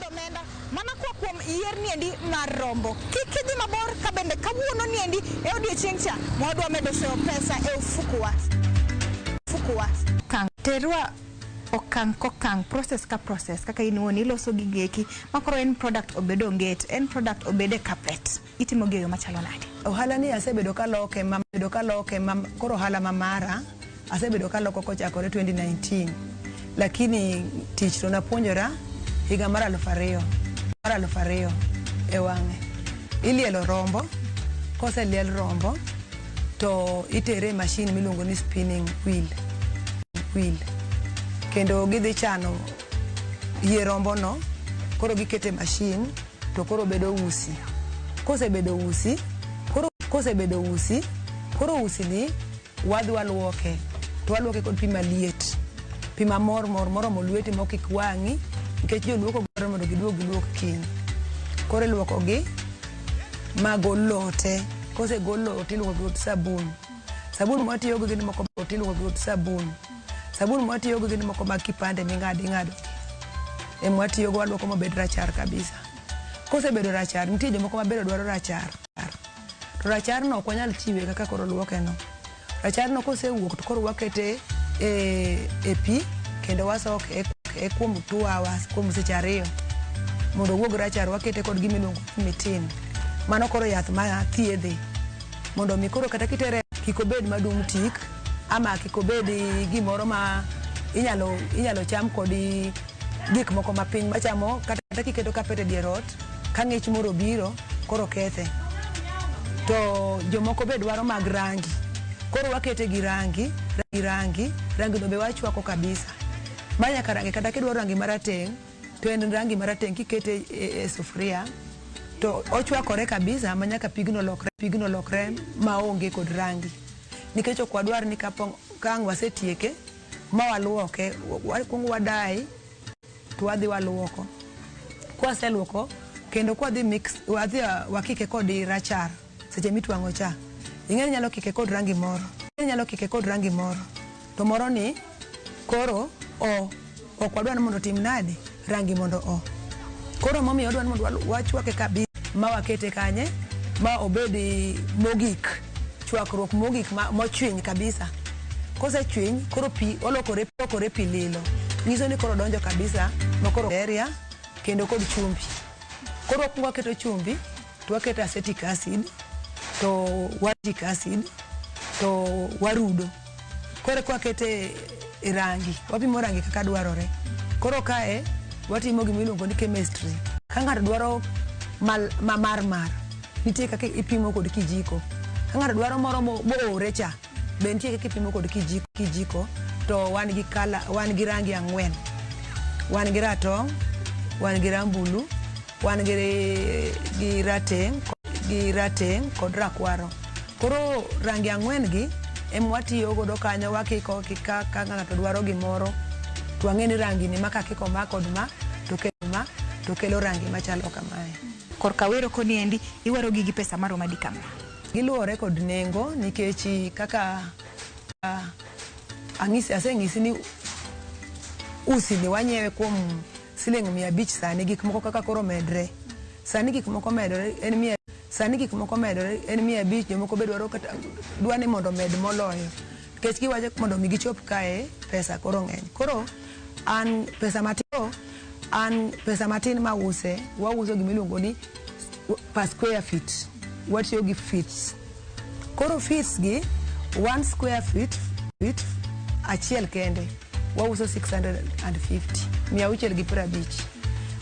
Omenda mana koa kuom yier niendi mar rombo. Kik idhi mabor ka bende kawuono niendi e odiochieng' cha mwadwa medo soyo pesa e ofukuwa. Ofukuwa. Terwa okang' kokang' process ka process kaka in iwuon iloso gigi eki makoro en product obed onget en product obed e carpet itimo gi e yo machalo nade? Ohala ni asebedo kaloke ma bedo kaloke ma koro ohala ma mara asebedo kaloko kochakore 2019 lakini tich to napuonjora higa mar 2000 mar 2000 e wang'e. Ilielo rombo, koseliel rombo to itere e mashin miluongo ni spinning wheel, wheel. Kendo gidhi chano yie rombono koro gikete e mashin to koro bedo usi. Kosebedo usi, koro kosebedo usi, koro usi ni wadhi waluoke to waluoke kod pi maliet. Pi mamor mor moromo lweti ma kik wang'i nikech joluoko dwaro mondo giduog giluok kiny. Koro iluokogi ma gol lowo te. Kosegol lowo tiluoko gi sabun. Sabun mwatiyogo gin moko tiluoko gi sabun. Sabun mwatiyogo gin moko mag kipande ming'ado ing'ado. Emwatiyogo waluoko mobed rachar kabisa. Kosebedo rachar, nitie jomoko maber dwaro rachar. To rachar no ok wanyal chiwe kaka koro luoke no. Rachar no kosewuok to koro wakete e, e pi kendo wasoke e kuom 2 hours, kuom seche ariyo mondo owuog rachar wakete kod gima iluongo ni mitin. Mano koro yath ma thiedhe mondo mi koro kata kitere kik obed madum tik ama kik obed gimoro ma inyalo inyalo cham kod gik moko mapiny machamo kata kiketo carpet e dier ot ka ng'ich moro obiro koro kethe. To jomoko be dwaro mag rangi koro wakete gi rangi gi rangi rangi no be wachwako kabisa ma nyaka rangi kata kidwaro rangi marateng' to en rangi marateng' kikete e, e sufuria to ochwakore kabisa ma nyaka pigno lokre pigno lokre maonge kod rangi nikech ok wadwar ni kapo ka ang' wasetieke ma waluoke wakwongo wadai to wadhi waluoko kwaseluoko kendo kwadhi mix wadhi wakike kod rachar seche mitwang'o cha ing'e ni inyalo kike kod rangi moro inyalo kike kod rangi moro to moro ni koro o ok wadwa ni mondo otim nade rangi mondo o koro momiyo wadwa ni mondo wachwake kabisa ma wakete kanye ma obed mogik chwakruok mogik ma, mochwiny kabisa kosechwiny koro pi olokore olokore pi lilo nyiso ni koro donjo kabisa ma koro area kendo kod chumbi koro wakwongo waketo chumbi to waketo acetic acid to acetic acid to warudo koro eka wakete e rangi wapimo rangi kaka dwarore koro kae watimo gima iluongo ni chemistry ka ng'ato dwaro ma mar mar nitie kaka ipimo kod kijiko ka ng'ato dwaro moro moore cha be nitie kaka ipimo kod kijiko, kijiko to wan gi kala, wan gi rangi ang'wen wan gi ratong' wan gi rambulu wan gi, gi rateng' gi rateng' kod rakwaro koro rangi ang'wen gi ema watiyo godo kanyo wakiko ka, ka ng'ato dwaro gimoro to wang'e ni rangi ni ma kakiko ma kod ma to kelo ma to kelo rangi machalo kamae. Korka wero koni endi iwaro gi gi pesa maromo adi kama? Giluwore kod nengo nikech kaka ang'isi aseng'isi ni usi ni wanyiewe kuom siling 500 sani gik moko kaka koro medre sani gik moko medore en mia sani gik moko medore en 500 jomoko be dwaro kata dwa ni mondo omed moloyo nikech giwacho mondo mi gichop kae pesa koro ng'eny koro an pesa matin an pesa matin mause wauso gimiluongo ni per square feet watiyo gi feet koro feet gi 1 square feet, feet achiel kende wauso 650 650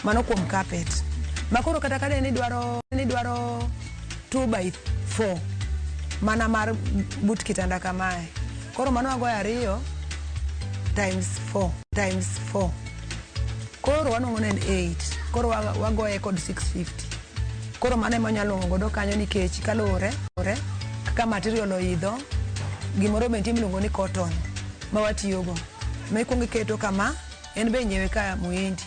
mano kuom carpet. Ma koro kata ka ni dwaro 2 by 4 mana mar but kitanda kamae. Koro mano wagoyo 2 times 4 times 4. Koro wanwang'o ni en 8. Koro wagoye kod 650. Koro mano ema wanyalo nwang'o godo kanyo nikech kaluwore kaka material oidho, gimoro be nitie miluongo ni cotton ma watiyogo. Ma ikuongo iketo kama, en be inyiewe ka Muhindi.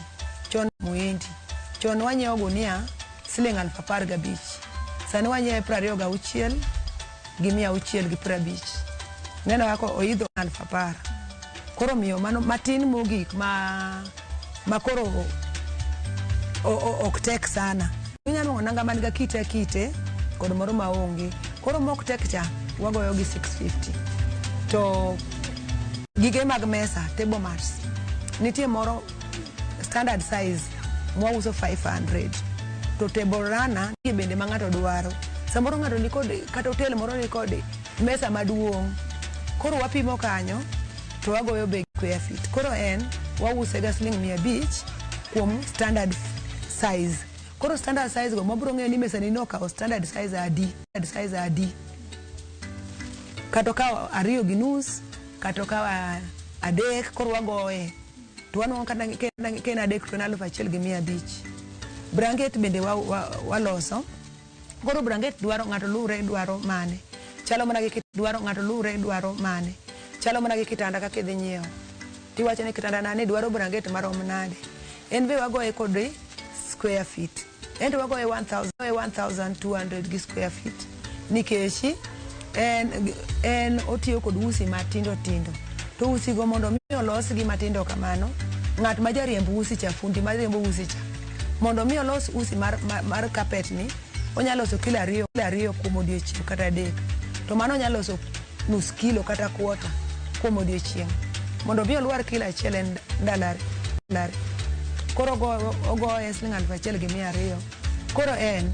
Chon wanyiewo gunia siling 15,000. Sani wanyiewe 26 gi 650. Neno kaka oidho 10,000. Koro miyo mano matin mogik ma koro ok tek sana. Inyalo nwang'o nanga man ga kite kod moro maonge. Koro mok tek cha wagoyo gi 650. To gige mag mesa, table mats, nitie moro standard size mwauso 500. To table runner nitie bende ma ng'ato dwaro. Samoro ng'ato nikod kata hotel moro nikod mesa maduong'. Koro wapimo kanyo to wagoyo be square feet. Koro en wause ga siling 500 kuom standard size. Koro standard size go mabiro ng'eyo ni mesa ni nokawo standard size adi. Kata okawo 2.5, kata okawo 3, koro wagoye. To wanwang'o kata ka en 3 to en 1,500. Branket bende waloso. Koro branket dwaro ng'ato luwre dwaro mane. Chalo mana gi dwaro ng'ato luwre dwaro mane. Chalo mana gi kitanda kaka idhi nyiewo. Tiwacho ni kitanda na ni dwaro branket marom nade. En be wagoye kod square feet. En to wagoye 1200 gi square feet. Nikech en otiyo kod usi matindo tindo. To usi go mondo mi olosgi matindo kamano, ng'at ma jariemb usi cha, fundi mariembo usi cha, mondo mi olos usi mar carpet ni, onyalo loso kilo 2 kuom odiochieng' kata 3. To mano onyalo loso nus kilo kata kwota kuom odiochieng'. Mondo mi olwar kilo achiel en ndalo ariyo. Koro ogoye siling 1,200. Koro en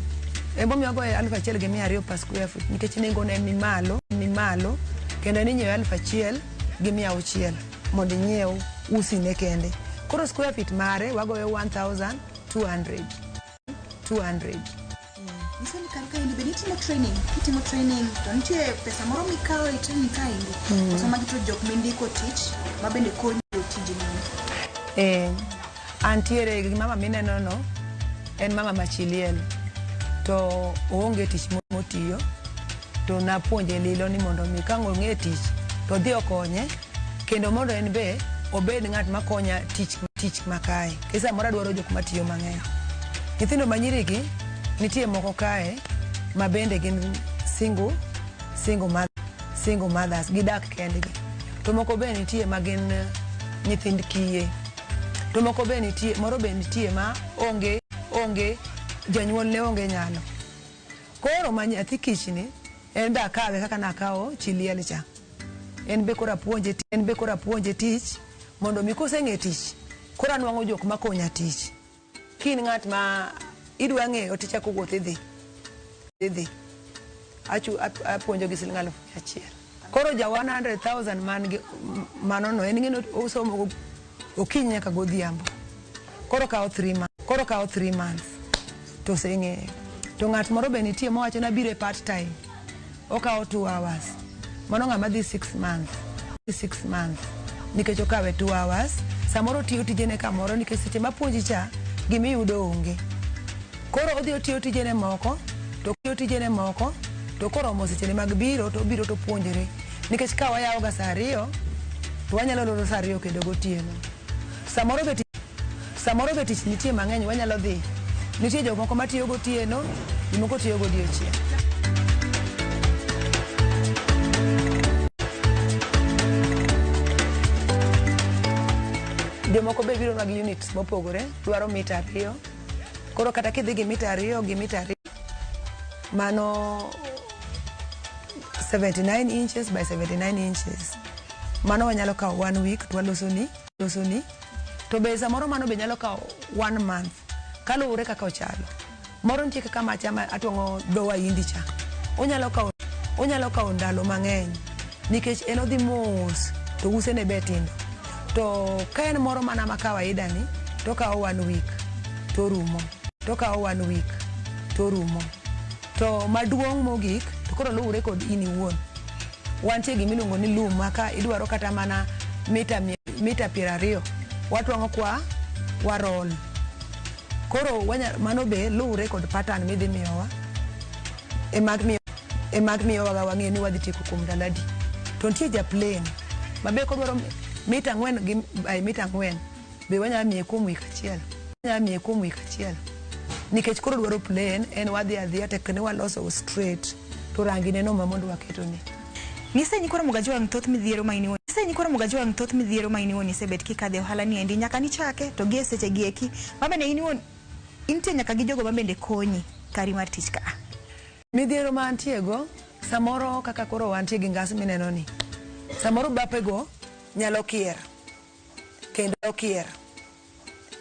emomiyo ogoye 1,200 per square foot nikech nengone ni malo kendo en inyiewe 1,600 mondo inyiew usi ne kende. Koro square feet mare wagoyo 1,200. 200. Nyiso ni kar kaendi bende itimo training, kitimo training to nitie pesa moro mikawo e training kaendi. Koso magi to jok mindiko tich ma bende konyi e tijni. Antiere gi mama mineno no, en mama ma chi liel. To oonge tich motiyo. To napuonje lilo ni mondo mi ka ang' ong'e tich to odhi okonye kendo mondo en be obed ng'at makonya tich makae. Nikech samoro adwaro jok matiyo mang'eny. Nyithindo manyiri gi nitie moko kae ma bende gin single mothers, gidak kendgi. To moko be nitie ma gin nyithind kiye. To moko be nitie, moro be nitie ma onge janyuol ne onge nyalo. Koro ma nyathi kich ni en be akawe kaka nakawo chi liel cha. En be koro apuonje tich mondo mi koseng'e tich koro anwang'o jok makonya tich. Ka in ng'at ma idwa ng'eyo tichako wuoth idhi. Apuonjo gi siling 1,000. Koro ja 100,000 man gi mano no en ng'e ni osomo okinyi nyaka godhiambo. Koro kawo 3 months. Koro kawo 3 months to oseng'eyo. To ng'at moro be nitie mowacho ni abiro e part time. Okawo 2 hours. Mano ng'ama dhi 6 months. 6 months. Nikech okawe 2 hours. Samoro otiyo tijene kamoro nikech seche mapuonji cha gimiyudo onge. Koro odhi otiyo tijene moko to otiyo tijene moko to koromo sechene mag biro to obiro to opuonjore. Nikech ka wayawo ga saa 2 to wanyalo loro saa 2 kendo gotieno. Samoro be tich nitie mang'eny wanyalo dhi. Nitie jomoko matiyo gotieno, jomoko tiyo godiochieng'. Jomoko be biro nwa gi units mopogore, dwaro mita 2. Koro kata kidhi gi mita 2 gi mita 2, mano 79 inches by 79 inches. Mano wanyalo kawo 1 week to waloso ni. To be samoro mano be nyalo kawo 1 month kaluwore kaka ochalo. Moro nitie kaka macha ma atwang'o dho Wahindi cha. Onyalo kawo ndalo mang'eny nikech en odhi mos to usene be tindo. To ka en moro mana ma kawaida ni to okawo 1 week to orumo. To okawo one week to orumo. To maduong' mogik to koro luwore kod in iwuon. Wantie gima iluongo ni loom ma ka idwaro kata mana mita 20 watwang'o kwa warol. Koro mano be luwore kod pattern midhi miyowa ema miyowaga wang'eyo ni wadhi tieko kuom ndalo adi. To nitie ja plain ma be kodwaro mita 4 gi by mita 4 be wanyalo miye kuom wik achiel. Wanyalo miye kuom wik achiel. Nikech koro dwaro plain en wadhi adhiya tek ni waloso straight to rangi ne no ma mondo waketone. Nyise nyikwa Ramogi Ajwang' thoth midhiero ma in iwuon Nyise nyikwa Ramogi Ajwang' thoth midhiero ma in iwuon isebet kikadhe ohala ni endi nyaka nichake to gi e seche gi eki ma bende in iwuon intie nyaka gi jogo ma bende konyi kari mar tich ka a. Midhiero ma antie go samoro kaka koro wantie gi ngas mineno ni samoro bape go nyalo kier kendo kier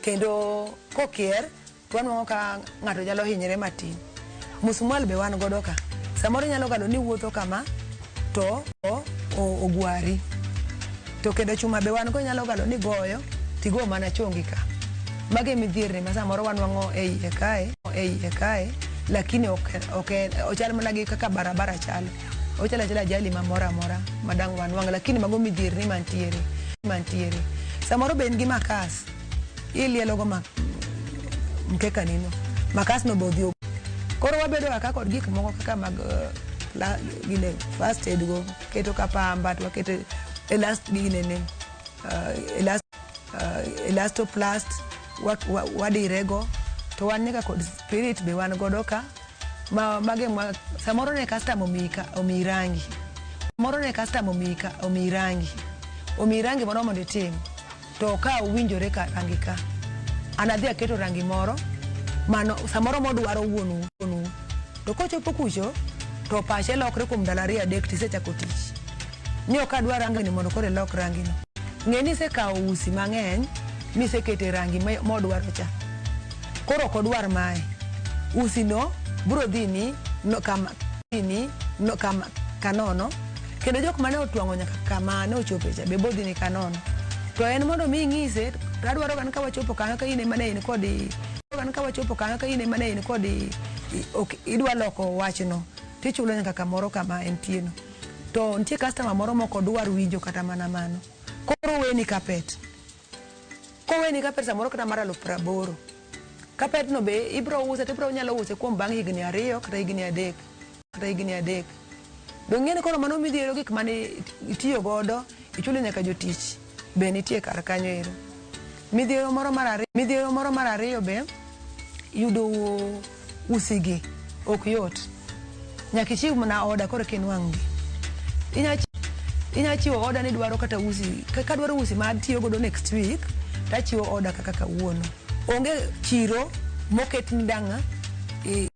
kendo kokier to wanwang'o ka ng'ato nyalo hinyre matin. Musmwal be wan godo ka. Samoro inyalo galo ni wuotho kama to ogwari. To kendo chuma be wan go inyalo galo ni goyo tigo mana chongi ka. Magi e midhierni ma samoro wanwang'o e iye kae, e iye kae, lakini ok ochal mana gi kaka barabara chalo. Ochalo achala ajali ma moro amora ma dang' wanwang' lakini mago midhierni mantiere, mantiere. Samoro be in gi makas, ilielo go mkeka nino. Makas no be odhi. Koro wabedo ga ka kod gik moko kaka mag gine first aid go, keto ka pamba to waketo ginene, elastoplast wadirego to wan nyaka kod spirit be wan godo ka ma mage ma samoro ne customer omiyi rangi moro ne customer omiyi rangi omiyi rangi moro mondo itim to ka owinjore ka rangi ka an adhi aketo rangi moro mano samoro modwaro wuon wuon to kochopo kucho to pache lokre kuom ndalo 2 3 tisechako tich ni ok adwar rangi ni mondo koro ilok rangi no ng'e ni isekawo usi mang'eny misekete rangi modwaro cha koro ok odwar mae usi no biro dhi ni no kama ni no kama kanono kendo jok mane otwang'o nyaka kama ne ochope cha be bodhi ni kanono to en mondo mi ing'ise to adwaro ga ni ka wachopo kanyo ka in ema ne in kod ni ka wachopo kanyo ka in ema ne in kod ok idwa loko wachno tichulo nyaka kamoro kama entie no to nitie customer moro mok odwar winjo kata mana mano koro weni carpet koweni carpet samoro kata mar 80,000 carpet no be ibro use to ibro nyalo use kuom bang' higni 2 kata higni 3 kata higni 3 dong' ing'e ni koro mano midhiero gik mane itiyo godo ichulo nyaka jotich be nitie kar kanyo ero midhiero moro mar ariyo be yudo usigi ok yot nyaka ichiw mana order koro eka inwang' gi inya chiwo order ni idwaro kata usi kadwaro usi ma atiyo godo next week tachiwo order kaka kawuono onge chiro moket ni dang'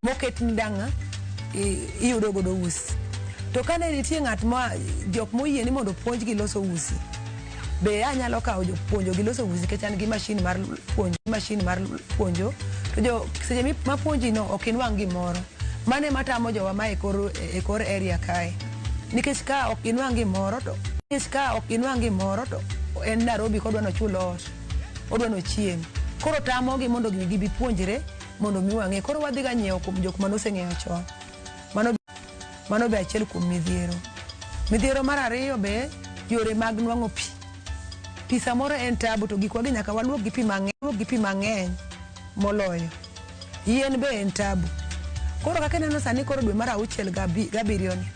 moket ni dang' iyudo godo usi to kane nitie ng'at ma jok moyie ni mondo opuonjgi loso usi be anyalo kawo puonjogi loso usi nikech an gi machine mar puonjo machine mar puonjo to jo seche mapuonji no ok inwang' gimoro mano ema tamo jowa ma e kor area kae nikech ka ok inwang' gimoro to nikech ka ok inwang' gimoro to en Nairobi kodwa nochul ot odwa nochiem koro tamogi mondo gibi puonjre mondo mi wang'e koro wadhi ga nyiewo kuom jok manoseng'eyo chon mano be achiel kuom midhiero midhiero mar ariyo be yore mag nwang'o pi pi samoro en tabu to gikwa gi nyaka waluok gi pi mang'eny moloyo yien be en tabu koro kaka ineno sani koro dwe mar 6 gi 7 ni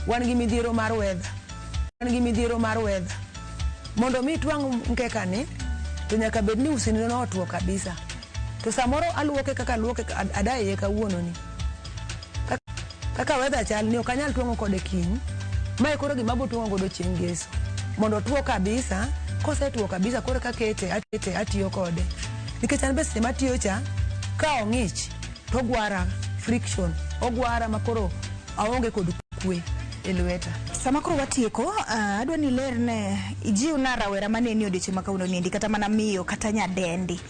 wan gi midhiero mar weather wan gi midhiero mar weather mondo mi itwang' mkeka ni to nyaka bed ni usini no otuo kabisa to samoro aluoke kaka aluoke adaye kawuono ni kaka weather chal ni ok anyal twang'o kode kiny mae koro gima abo twang'o godo chieng' ngeso mondo otuo kabisa kosetuo kabisa koro kakete akete atiyo kode nikech an be seche matiyo cha ka ong'ich to ogwara friction ogwara makoro aonge kod kwe e lweta. Sama koro watieko, adwa ni ilerne ijiw na rawera maneni odiochieng' ma kawuono niendi kata mana miyo kata nyadendi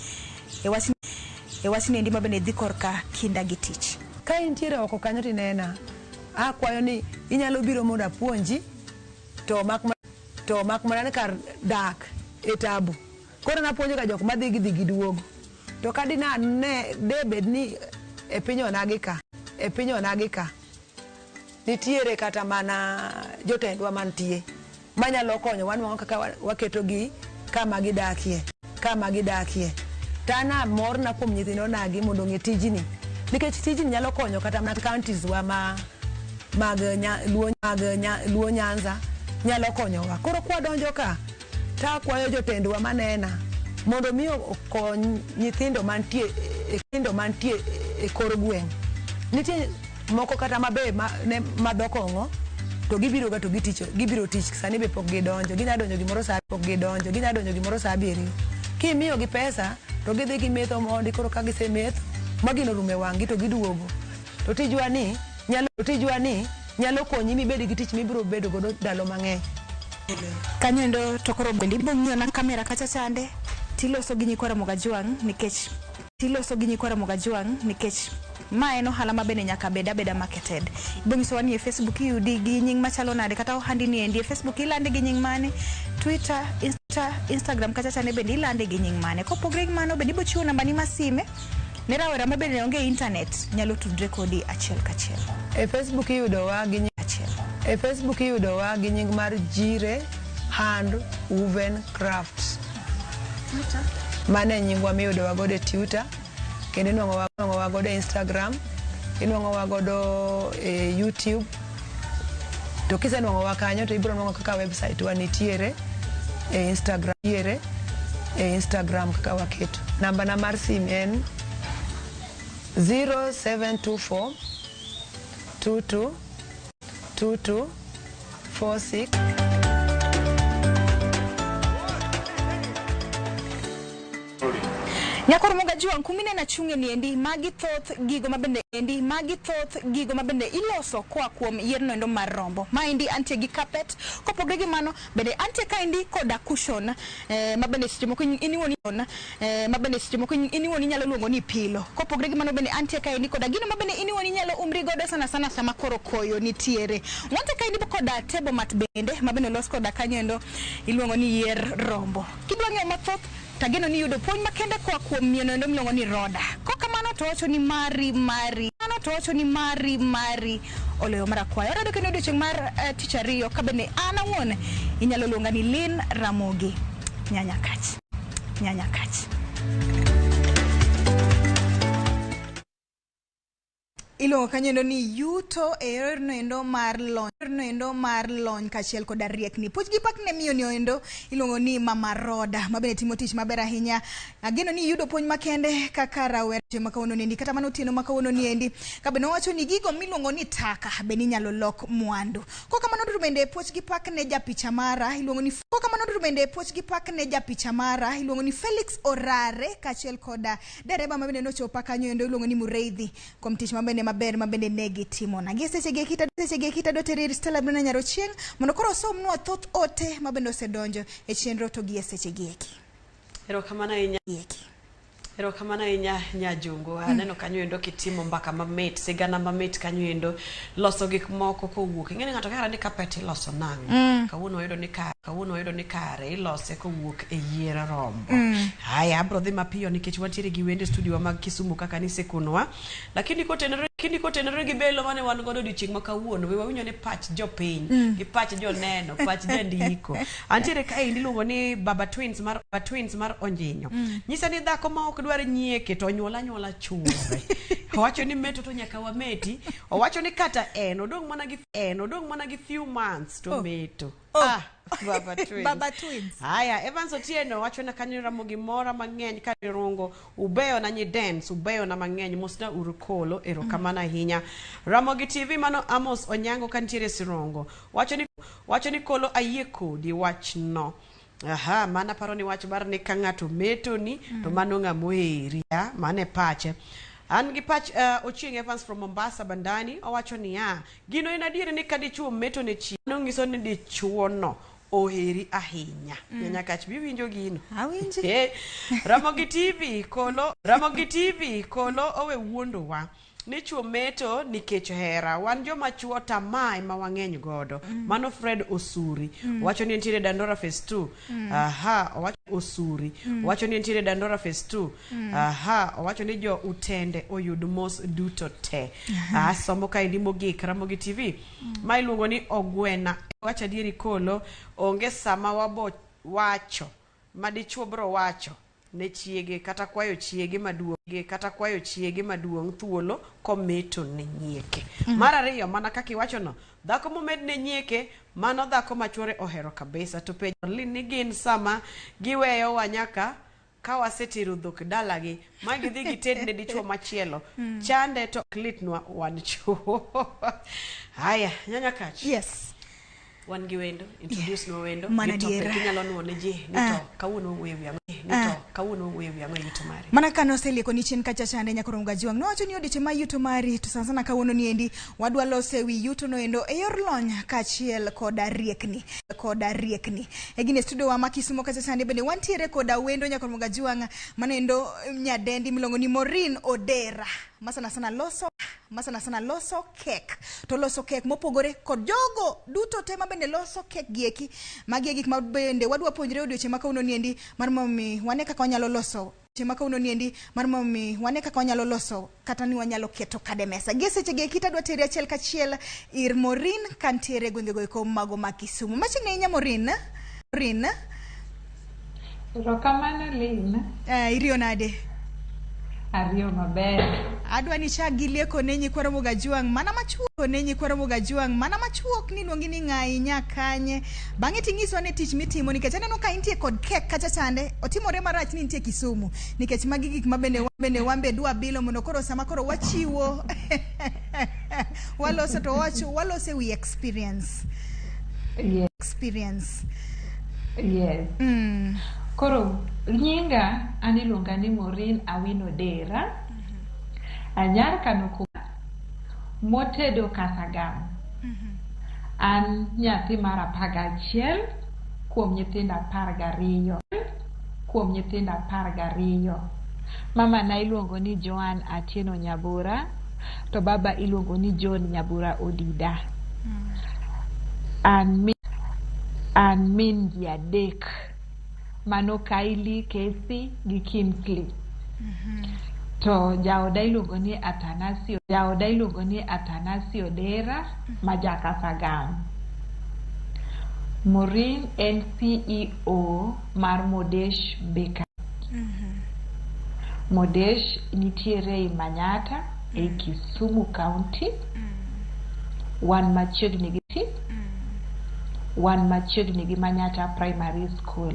e wach niendi ma bende dhi korka kinda gi tich. Ka intiere oko kanyo tinena akwayo ni inyalo biro mondo apuonji to mak mana ni kar dak e tabu koro napuonjo ga jok madhi gidhi giduogo. To ka dina ne de bed ni e piny onagi ka, e piny onagi ka, nitiere kata mana jotendwa mantie manyalo konyo wanwang'o kaka waketogi kama gidakie, kama gidakie. To an amorna kuom nyithind onagi mondo ong'e tijni nikech tijni nyalo konyo kata mana counties wa ma mag nya, Luo, mag nya, Luo Nyanza nyalo konyowa. Koro kwadonjo ka takwayo jotendwa manena mondo mi okony nyithindo mantie e nyithindo mantie e kor gweng'. Nitie moko kata mabe ma, ne madho kong'o to gibiro ga to gitich gibiro tich sani be pok gidonjo ginya donjo gimoro saa pok gidonjo ginya donjo gimoro saa abiriyo kimiyo gi pesa to gidhi gimetho mondi koro ka gisemetho ma gino orumo e wang'gi to giduogo to tijwa ni nyalo tijwa ni nyalo konyi mibed gi tich mibiro bedo godo ndalo mang'eny. Kanyo endo to koro bende ibo ng'iyo na kamera kacha chande tiloso gi nyikwa Ramogi Ajwang' nikech tiloso gi nyikwa Ramogi Ajwang' nikech ma en ohala ma bende nyaka bed abeda marketed. Ibo nyisowa ni e Facebook iyudi gi nying machalo nade kata ohandi ni endi e Facebook ilande gi nying mane, Twitter, Insta, Instagram kacha chande bende ilande gi nying mane. Kopogre gi mano bende ibo chiwo namba ni mar sime ne rawera ma bende onge internet nyalo tudre kodi achiel kachiel. E Facebook iyudowa gi achiel. E Facebook iyudowa gi nying mar Jire Hand Woven Crafts. Mano e nyingwa miyudowa godo e Twitter, kendo inwang'owa inwang'owa godo e Instagram, inwang'owa godo e YouTube. To kisenwang'owa kanyo to ibiro nwang'o kaka website wa nitiere e Instagram, nitiere e Instagram kaka waketo. Namba na mar sim en 0724 22 22 46. Nyakor Moga Juang, kumineno achung'e ni endi, magi thoth gigo mabende endi, magi thoth gigo mabende iloso koa kuom yierno endo mar rombo. Maendi antie gi carpet, kopogre gi mano bende antie kaendi koda cushion mabende seche moko in iwuon mabende seche moko in iwuon inyalo luongo ni pillow. Kopogre gi mano bende antie kaendi koda gino mabende in iwuon inyalo umri godo sana sana sama koro koyo nitiere. Wantie kaendi koda table mat bende mabende olos koda kanyo endo iluongo ni yier rombo. Kidwa ng'eyo mathoth tageno ni yudo puonj makende koa kuom miyo noendo miluongo ni Roda. Kokamano to wacho ni mari mari. Mano to wacho ni mari mari oloyo mar akwayo. Arado kendo odiochieng' mar tich ariyo ka bende an awuon inyalo luonga ni Lynn Ramogi Nyanyakach. Nyanyakach. Iluongo kanyo endo ni yuto e yorno endo mar lony, yorno endo mar lony kaachiel koda riekni. Puoch gi pak ne miyo ni endo iluongo ni Mama Roda ma bende timo tich maber ahinya. Ageno ni iyudo puonj makende kaka rawera ma kawuono niendi kata mana otieno ma kawuono niendi. Ka bende owacho ni gigo miluongo ni taka bende inyalo lok mwandu. Kokamano duto bende puoch gi pak ne japicha mara iluongo ni Kokamano duto bende puoch gi pak ne japicha mara iluongo ni Felix Orare kaachiel koda dereba ma bende nochopa kanyo endo iluongo ni Mureithi kuom tich mabende maber mabende ne gitimona. Gi seche gi eki seche gi eki tadwa teri ir Stella Brenda Nyarochieng' mondo koro osomnwa thoth ote mabende osedonjo e chenro to gi e seche gi eki. Erokamano ahinya. Erokamano ahinya Nyajungu. Aneno kanyo endo kitimo mbaka mamit, sigana mamit kanyo endo, loso gik moko kowuok. Ing'e ni ng'ato kara ni carpet iloso nang'o? Kawuono wayudo ni kare, kawuono wayudo ni kare ilose kowuok e yier rombo. Haya, abro dhi mapiyo nikech wantiere gi wende studio wa mag Kisumu kaka nisekonwa. Lakini kotenore lakini kotenore gi belo mane wan godo odiochieng' ma kawuono, we wawinjo ni pach jopiny, gi pach joneno, pach jandiko. Antiere kaendi iluongo ni Baba Twins mar Baba Twins mar Onjinyo. Nyisa ni dhako ma ok dwar nyieke to onyuol anyuola chuore. Owacho ni meto to nyaka wameti. Owacho ni kata en odong' mana gi en odong' mana gi few months to meto. Ah, Baba Twins. Baba Twins. Haya, Evans Otieno wacho na kanyo Ramogi mora mang'eny ka rongo ubeyo na nyi dance ubeyo na mang'eny mosna uru kolo erokamano ahinya. Ramogi TV mano Amos Onyango kantiere Sirongo wacho ni wacho ni kolo ayie kodi wachno. Aha, mana paro ni wach mar ni ka ng'ato metoni to mano ng'ama oheri. Ah, mano e pache. An gi pach Ochieng Evans from Mombasa Bandani owacho niya, gino en adier ni ka dichuo meto ne chi mano nyiso ni dichuo no oheri ahinya. Nyakach bi winjo gino. Awinji. Ramogi TV kolo Ramogi TV kolo owe wuondowa. Ni chuo meto nikech hera. Wan joma chuo tamaa ema wang'eny godo. Mano Fred Osuri. Wacho ni entiere Dandora Phase 2. Aha, owacho Osuri. Wacho ni entiere Dandora Phase 2. Aha, owacho ni jo utende oyud mos duto te. Asomo kaendi mogik Ramogi TV. Ma iluongo ni Ogwena. Wacho adieri kolo, onge sama wabo wacho ma dichuo bro wacho ne chiege kata kwayo chiege maduong' kata kwayo chiege maduong' thuolo kometo ne nyieke. Mar ariyo, mana kaka iwachono, dhako momed ne nyieke, mano dhako ma chuore ohero kabisa. To penjo ni gin sama giweyowa nyaka ka wasetero dhok dalagi ma gidhi gited ne dichuo machielo. Chande to ok litnwa wan chuo. Haya, nyanya kach. Yes. Wan gi wendo, introduce nwa wendo. Mana gi topic, adiera. Inyalo nuo ne ji ni to kawuono wawuoyo e wi ang'o, ni to kawuono wawuoyo e wi ang'o e yuto mari. Mana ka noselieko ni chien kacha chande nyakoro Mgajwang' nowacho ni odiochieng' mar yuto mari to sana sana kawuono ni endi wadwa loso ewi yuto noendo e yor lony kaachiel koda riekni koda riekni. E gine studio wa ma Kisumo kacha chande bende wantiere koda wendo nyakoro Mgajwang' manoendo nyadendi miluongo ni Maureen Odera ma sana sana loso ma sana sana loso kek to loso kek mopogore kod jogo duto te ma bende loso kek gieki. Magi e gik ma bende wadwa puonjre odiochieng' ma kawuono niendi mar mondo mi wane kaka wanyalo loso odiochieng' ma kawuono niendi mar mondo mi wane kaka wanyalo loso kata ni wanyalo keto kade mesa. Gi e seche gi eki tadwa teri achiel kachiel ir Maureen kantiere e gwengego eko mago ma Kisumu. Machiegni ahinya Maureen. Maureen. Erokamano Lynn. Iriyo nade? Ariyo maber. Adwa ni chak gi lieko ne nyikwa Ramogi Ajwang' mana machuok ne nyikwa Ramogi Ajwang' mana machuok ni iluongi ni ng'ayi nya kanye. Bang'e tinyiswa ne tich mitimo nikech aneno ka intie kod kek kacha chande otimore marach ni intie Kisumu nikech magi gik ma bende bende wan be dwa bilo mondo koro sama koro wachiwo waloso to wacho waloso e wi experience. Yes. Experience. Yes. Koro nyinga an iluonga ni Maureen Awino Dera. Anyar Kano motedo Kasagam. An nyathi mar 11 kuom nyithindo 12. Kuom nyithindo 12. Mama na iluongo ni Joan Atieno Nyabura to baba iluongo ni John Nyabura Odida. An min ji adek. Mano Kylie, Casey gi Kingsley. To jaoda iluongo ni Atanasio, jaoda iluongo ni Atanasio Dera ma ja Kasagam. Maureen en CEO mar Modesh Bakery. Modesh nitiere ei Manyatta ei Kisumu County. Wan machiegni gi wan machiegni gi Manyatta Primary School.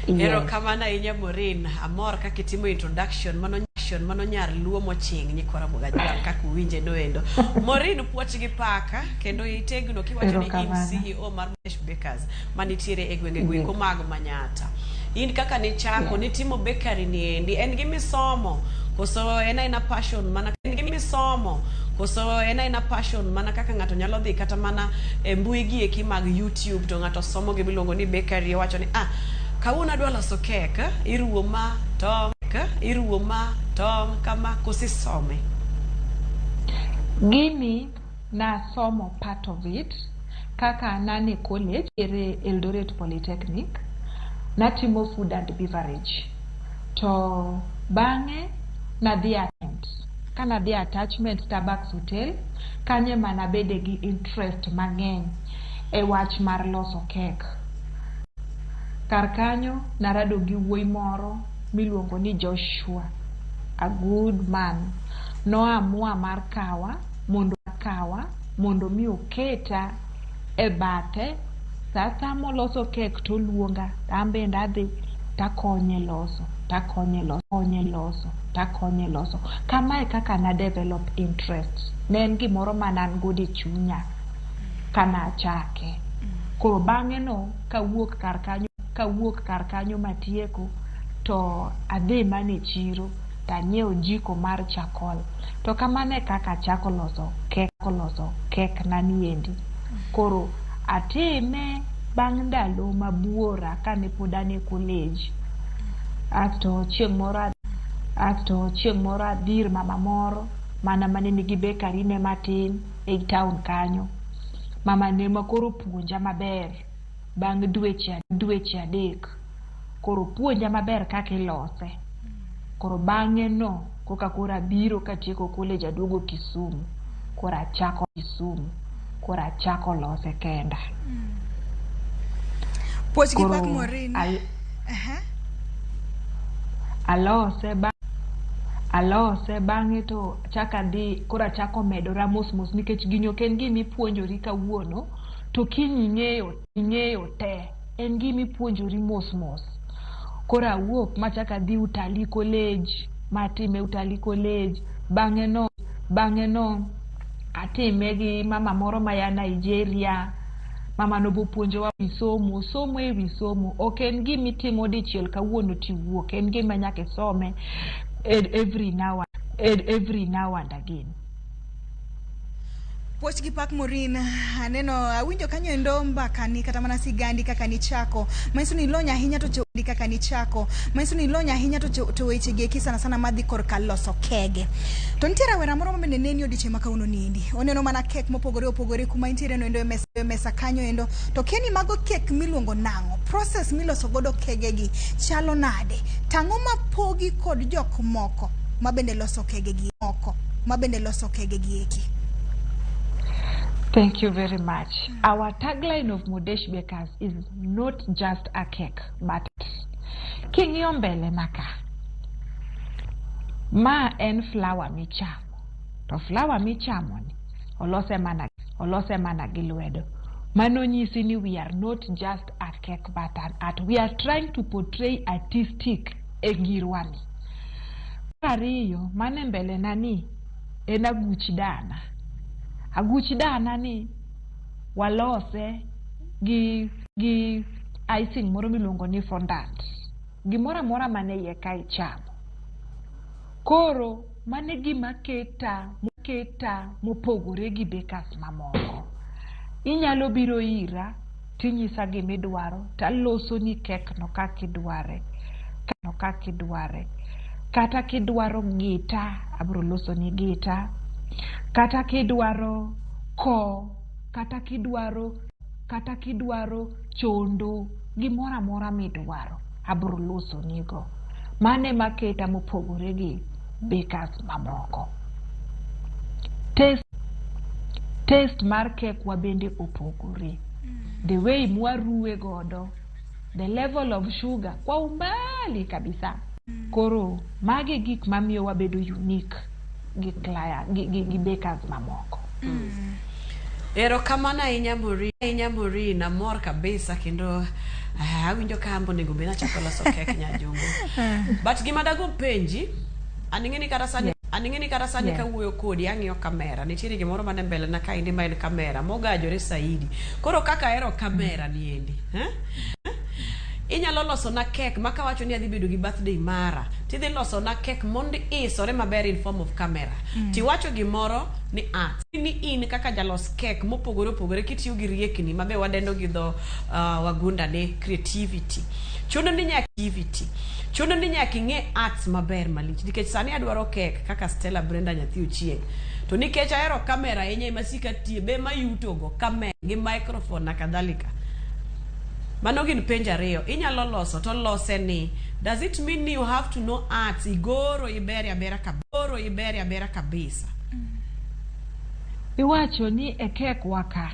Yes. Erokamano ahinya Maureen, amor kaka itimo introduction mano mano nyar luo moching nyikwa Ramogi Ajwang' kaka uwinje noendo. Maureen puoch gi paka kendo itegno kiwacho ni in Erokamano. CEO mar Modesh Bakers manitiere e gwenge goeko mag Manyatta. In kaka nichako nitimo bakery ni endi en gimisomo koso en aena passion mana en gimisomo koso en aena passion mana kaka ng'ato nyalo dhi kata mana e mbui gi eki mag YouTube to ng'ato somo gimiluongo ni bakery owacho ni ah kawuono adwa loso kek iruwo ma tong' iruwo ma tong' kama koso isome. Gini nasomo part of it kaka nane college ere Eldoret Polytechnic natimo food and beverage to bang'e nadhi attachment kanadhi attachment Starbucks Hotel kanyo ema nabede gi interest mang'eny e wach mar loso kek. Kar kanyo narado gi wuoyi moro miluongo ni Joshua, a good man. Noamua mar kawa mondo mi oketa e bathe sa asaya moloso kek toluonga an bende adhi takonye loso takonye loso konye loso takonye loso. Kamae kaka na develop interest. Ne en gimoro mane an godo e chunya kanachake. Koro bang'e no kawuok kar kanyo matieko to adhi mana e chiro tanyiewo jiko mar charcoal. To kamano e kaka achako loso kek na niendi. Koro atime bang' ndalo mabuora kane pod an e college. Asto chieng' moro Asto chieng' moro adhi ir mama moro mana mane nigi bakery ne matin ei town kanyo. Mama ne ema koro opuonja maber bang' dweche dweche adek. Koro opuonja maber kaka ilose. Koro bang'e no koka koro abiro katieko college aduogo Kisumu. Koro achako Kisumu. Koro achako lose kenda. Puoch gi Koro pak Maureen. Alose ba alose bang'e to achako adhi koro achako medora mos mos nikech gini ok en gima ipuonjori kawuono to kiny ing'eyo ing'eyo te. En gima ipuonjori mos mos. Koro awuok machako adhi Utalii College matime Utalii College bang'e no bang'e no atime gi mama moro maya Nigeria. Mamano be opuonjowa wi somo, somo e wi somo. Ok en gima itimo dichiel kawuono tiwuok, en gima nyaka isome every now, every now and again. Puoch gi pak Maureen, aneno awinjo kanyo endo mbakani kata mana sigandi kaka nichako. Manyiso ni ilony ahinya to kaka nichako. Manyiso ni ilony ahinya to, to weche gi eki sana sana madhi korka loso kege. To nitie rawera moro mabende neni odiochieng' ma kawuono niendi. Oneno mana kek mopogore opogore kuma intiere no endo e mesa, e mesa kanyo endo. To kia ni mago kek miluongo nang'o? Process miloso godo kege gi chalo nade? Tang'o mapogi kod jok moko mabende loso kege gi moko mabende loso kege gi eki? Thank you very much. Our tagline of Modesh Bakers is not just a cake, but king'iyo mbele na ka, ma en flour michamo. To flour michamo ni olose mana olose mana gi lwedo. Mano nyisi ni we are not just a cake but an art. We are trying to portray artistic e girwa ni. Mar ariyo, mane mbele na ni en aguch dana. Aguch dana ni walose gi gi icing moro miluongo ni fondant. Gimoro amora man e iye ka ichamo. Koro mano e gima keta keta mopogore gi bakers mamoko. Inyalo biro ira tinyisa gimidwaro talosoni kek no kaka idware. No kaka idware. Kata kidwaro gita, abiro losoni gita. Kata kidwaro ko, kata kidwaro kata kidwaro chondo, gimoro amora midwaro, abiro losonigo. Mano ema keta mopogore gi bakers mamoko. Taste, taste mar kekwa bende opogore. The way mwaruwe godo, the level of sugar kwa umbali kabisa. Koro magi gik mamiyo wabedo unique gi client, gi, gi, gi bakers mamoko. Erokamano ahinya Maureen, ahinya Maureen, amor kabisa kendo awinjo ka ambo onego bed nachako loso kek nyajungu. But gima dago penji, an ing'e ni kata sani an ing'e ni kata sani kawuoyo kodi ang'iyo kamera, nitiere gimoro mane mbele na kaendi ma en kamera mogajore saidi. Koro kaka ahero kamera ni endi, eh? Inyalo loso na kek ma kawacho ni adhi bedo gi birthday mara, tidhi loso na kek mondo isore maber in form of camera. Tiwacho gimoro ni art. Ni in kaka jalos kek mopogore opogore kitiyo gi riekni mabe wadendo gi dho wagunda ni creativity. Chuno ni nyaka creativity. Chuno ni nyaka ing'e arts maber malich nikech sani adwaro kek kaka Stella Brenda nyathi Ochieng. To nikech ahero kamera ahinya ema sik atiye be mayuto go kamera gi microphone na kadhalika. Mano gin penjo ariyo. Inyalo loso to lose ni does it mean ni you have to know arts igoro ibere abera kabisa. Igoro ibere abera kabisa. Iwacho ni e kek wa ka,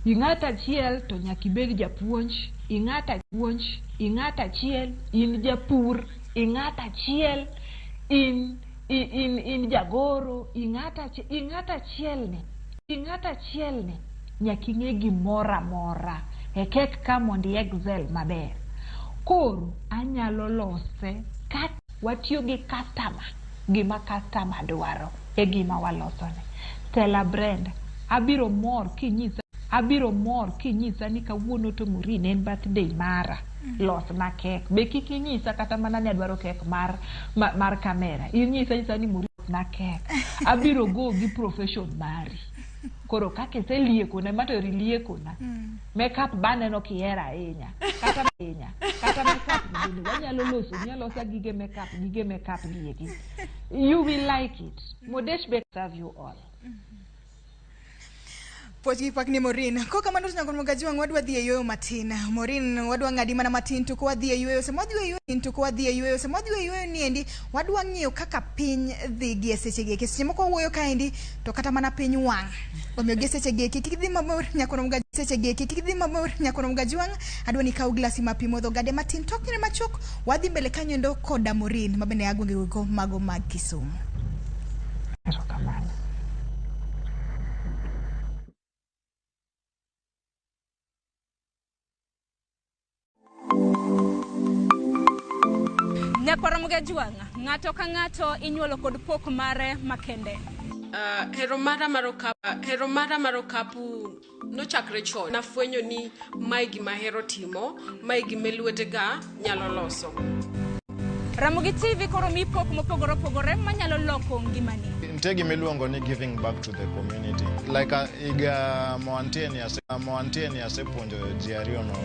ing'at achiel to nyaka ibed japuonj, ing'at puonj, ing'at achiel in japur, ing'at achiel in in in jagoro, ing'at achiel ing'at achiel ni, ing'at achiel ni nyaka ing'e gimoro amora e kek ka mondo i excel maber. Koro anyalo lose ka watiyo gi customer, gima customer dwaro e gima walosone. Stella Brenda, abiro mor kinyisa abiro mor kinyisa ni kawuono to Maureen en birthday mara. Losna kek. Be kik inyisa kata mana ni adwaro kek mar mar kamera. Inyisa nyisa ni Maureen losna kek. Abiro go gi profession mari. Koro kaka iseliekona ma to iliekona. Makeup ba aneno kihero ahinya. Kata ahinya. Kata makeup bende wanyalo loso ni alosa gige makeup, gige makeup gieki. You will like it. Modesh be serve you all. Puoch gi pak ni Maureen. Kok kamano to Nyakwar Mogajwang' wadwa dhi e yueyo matin. Maureen wadwa ng'adi mana matin to kwadhi e yueyo. Sama wadhi e yueyo to kwadhi e yueyo. Sama wadhi e yueyo ni endi wadwa ng'iyo kaka piny dhi gi e seche gi eki. Seche moko wawuoyo kaendi to kata mana piny wang'. Omiyo gi e seche gi eki kik idhi mabor Nyakwar Mogajwang' seche gi eki kik idhi mabor Nyakwar Mogajwang'. Adwa ni ikaw glasi mar pi modho gade matin tok kinde machuok wadhi mbele kanyo endo koda Maureen ma bende a gwenge go mago mag Kisumu. Erokamano. Nyakwar Ramogi Ajwang', ng'ato ka ng'ato inyuolo kod pok mare makende. Hero mara mar okapu, hero mara mar okapu nochakre chon. Nafwenyo ni mae gima ahero timo, mae gima lwetega nyalo loso. Ramogi TV koro mi pok mopogore opogore manyalo loko ngimani. Nitie gima iluongo ni giving back to the community. Like higa moantie ni ase, moantie ni asepuonjo ji ariyo nono.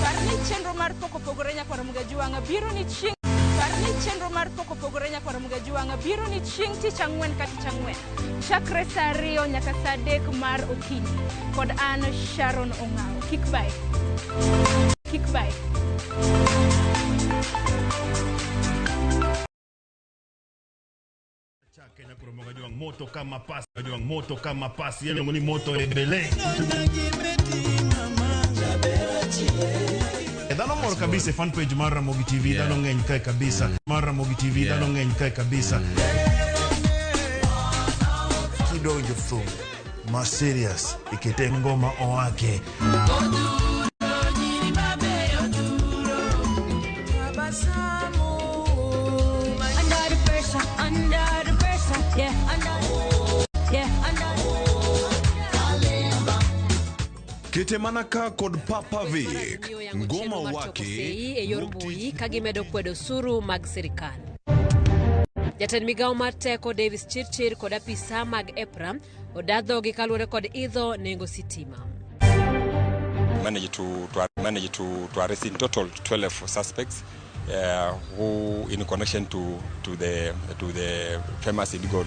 Par ni chenro mar pok opogore nyakwar Ramogi Ajwang' biro ni chieng' Par ni chenro mar pok opogore nyakwar Ramogi Ajwang' biro ni chieng' tich ang'wen ka tich ang'wen chakre saa ariyo nyaka saa adek mar okinyi kod an Sharon Ong'awo. Kik bae. Kik bae. Kenya koro moga jwang moto kama pas jwang moto kama pas iluongo ni moto e bele. Dhano mor kabisa e fan page mar Ramogi TV, dhano ng'eny kae kabisa. Mar Ramogi TV, dhano ng'eny kae kabisa. Kidonjo thum ma serious ikete ngoma oake. Under the pressure, under the pressure, yeah, under, yeah, under. Kete mana ka kod Papa Vic, ngoma wake sei e yor mbui ka gimedo kwedo osuru mag sirikal. Jatend migawo mar teko Davis Chirchir kod apisa mag EPRA oda dhogi kaluwore kod idho nengo sitima. Managed to arrest in total 12 suspects who in connection to the famous illegal,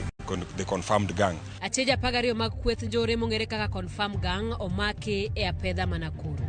the confirmed gang. Acheje 12 mag kweth njore mong'ere kaka Confirm Gang omaki e apedha ma Nakuru.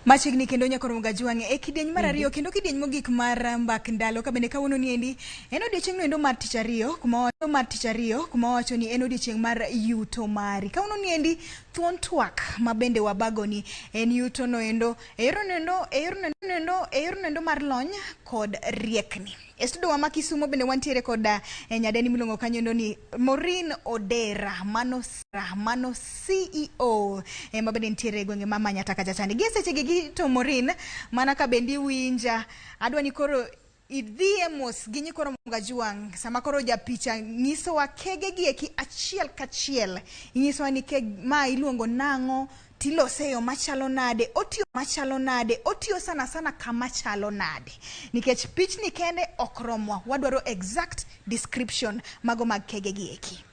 Machiegni kendo nyakoro Mgajwang' e kidieny mar ariyo kendo kidieny mogik mar mbak ndalo ka bende kawuono ni endi en odiochieng' noendo mar tich ariyo kuma mar tich ariyo kuma wawacho ni en odiochieng' mar yuto mari. Kawuono ni endi thuon twak ma bende wabagoni en yuto noendo e yorno noendo e yorno noendo e yorno noendo mar lony kod riekni. E studio wa ma Kisumo bende wantiere kod nyadendi miluongo kanyo ni Maureen Odera, mano CEO ma bende nitiere e gwenge ma Manyata kacha chande. Gi e seche gi to Maureen, mana ka bende iwinja, adwa ni koro idhiye mos gi nyikoro Mgajuang' sama koro japicha nyisowa kege gi eki achiel kachiel. Inyisowa ni keg ma iluongo nang'o, tilose e yo machalo nade, otiyo machalo nade, otiyo sana sana kama chalo nade. Nikech pichni kende ok romwa, wadwaro exact description mago mag kege gi eki.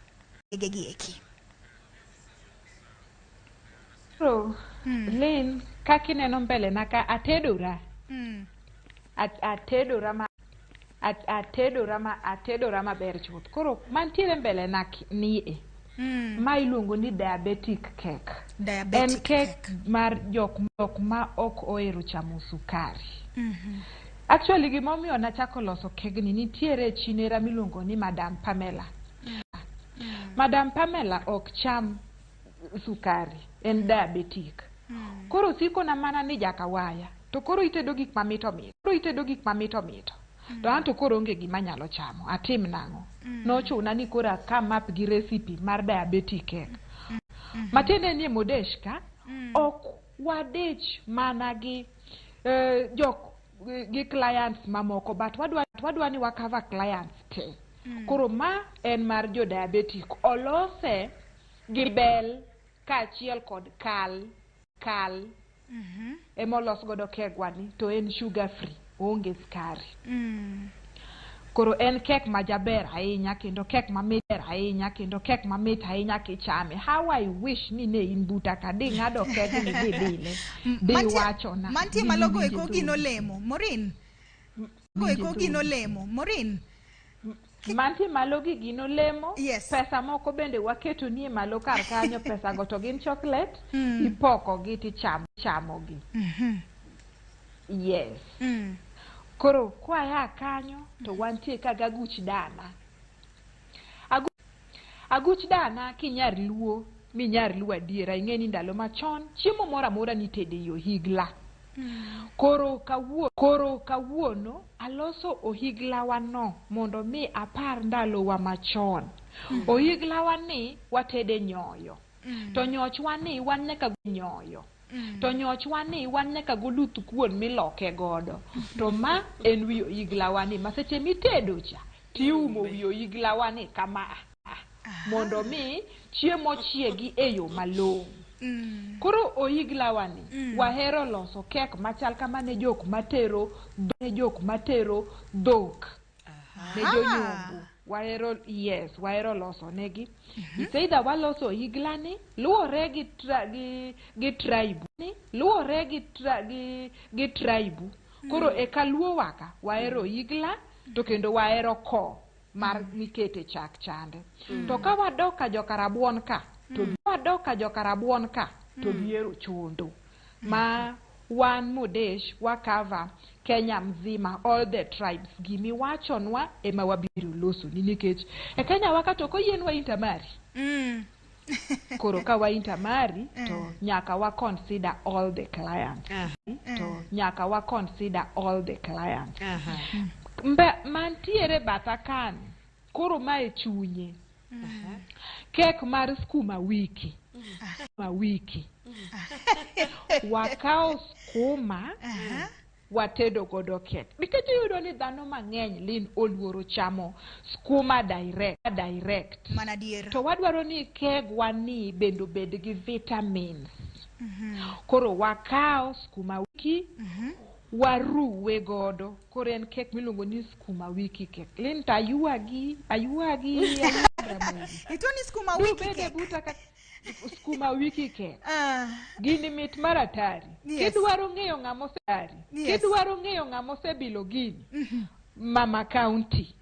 Kege gi eki. Koro, Lynn, kaka ineno mbele na ka atedora. Atedora ma atedora ma atedora maber chuth. Koro mantiere mbele na ni e. Ma iluongo ni diabetic cake. Diabetic En cake mar jok ma ok ohero chamo sukari. Actually gimomiyo nachako loso kegni nitiere chinera miluongo ni Madam Pamela. Madam Pamela ok cham sukari, en diabetic. Koro sikona mana ni jakawaya, to koro itedo gik mamito mito. Koro itedo gik mamito mito. To an to koro onge gima anyalo chamo, atim nang'o? Nochuna ni koro a come up gi recipe mar diabetic cake. Matiende ni e Modesh ka, ok wadich mana gi jok gi clients mamoko, but wadwa ni wa cover clients te. Koro ma en mar jo diabetic. Olose gi bel kaachiel kod kal, kal ema olos godo kegwa ni to en sugar free, oonge skari. Koro en kek ma jaber ahinya kendo kek mamit ahinya kendo kek mamit ahinya kichame. How I wish ni ne in buta ka ding'ado kegni dibile. Diwachona. Mantie ni malogo iwinje eko gin dhogi. olemo. Maureen. Go eko gin olemo. Maureen. Mantie malo gi gin olemo. Yes. Pesa moko bende waketo nie malo kar kanyo, pesa go to gin chocolate, ipoko gi tichamo chamogi. Yes. Koro kwaya kanyo to wantie ka gaguch dana. Aguch dana kinyar luo minyar luo adiera ing'e ni ndalo machon chiemo moro amora nitede e ohigla. Koro kawuono, koro kawuono aloso ohiglawa no mondo mi apar ndalowa machon. Ohiglawa ni watede nyoyo. To nyochwa ni wan nyaka nyoyo. To nyochwa ni wan nyaka goluth kuon miloke godo. To ma en wi ohiglawa ni ma seche mitedo cha tiumo wi ohiglawa ni kama mondo mi chiemo chiegi e yo malong'o. Koro ohiglawa ni wahero loso kek machal kama ne jok matero ne jok matero dhok ne jonyombo. Wahero yes, wahero loso negi. It's either waloso ohigla ni luwore gi tra, gi gi tribe ni luwore gi tra, gi gi tribe. Koro e kaluo waka wahero ohigla to kendo wahero ko mar mikete chak chande. To ka wadok ka joka rabuon ka to wadok ka joka rabuon ka to gihero chondo. Ma wan Modesh wa cover Kenya mzima all the tribes gimiwachonwa ema wabiro losoni nikech e Kenya wa ka to ok oyienwa intermarry. Koro ka wa intermarry to nyaka wa consider all the clients. To nyaka wa consider all the clients. Mbe mantiere batha kani koro mae chunye. Kek mar skuma wiki. Skuma wiki. Wakawo skuma watedo godo kek. Nikech iyudo ni dhano mang'eny Lin oluoro chamo skuma direct, direct. Mana adier. To wadwaro ni kegwa ni bende obed gi vitamins. Koro wakawo skuma wiki waruwe godo. Koro en kek miluongo ni skuma wiki kek. Lin to aywagi, aywagi, aywagi Ramogi. Ituo ni skuma wiki Dubede kek. buta ka skuma wiki kek. Gini mit mar atari. Yes. Kidwaro ng'eyo ng'ama osetari. Yes. Kidwaro ng'eyo ng'ama osebilo gini. Mama County.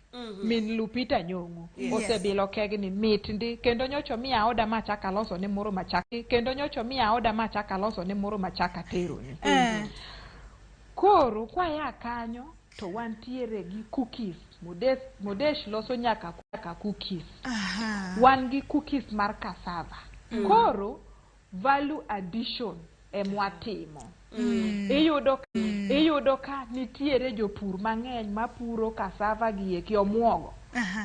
Min Lupita Nyong'o Yes. osebilo kegni mit ndi kendo nyocha omiya oda machako aloso ne moro machak kendo nyocha omiya oda machako aloso ne moro machako aterone. Koro kwaya kanyo to wantiere gi cookies. Modesh, Modesh loso nyaka nyaka cookies. Wan gi cookies mar cassava. Koro value addition emwatimo. Iyudo iyudo ka nitiere jopur mang'eny mapuro cassava gi eki omuogo.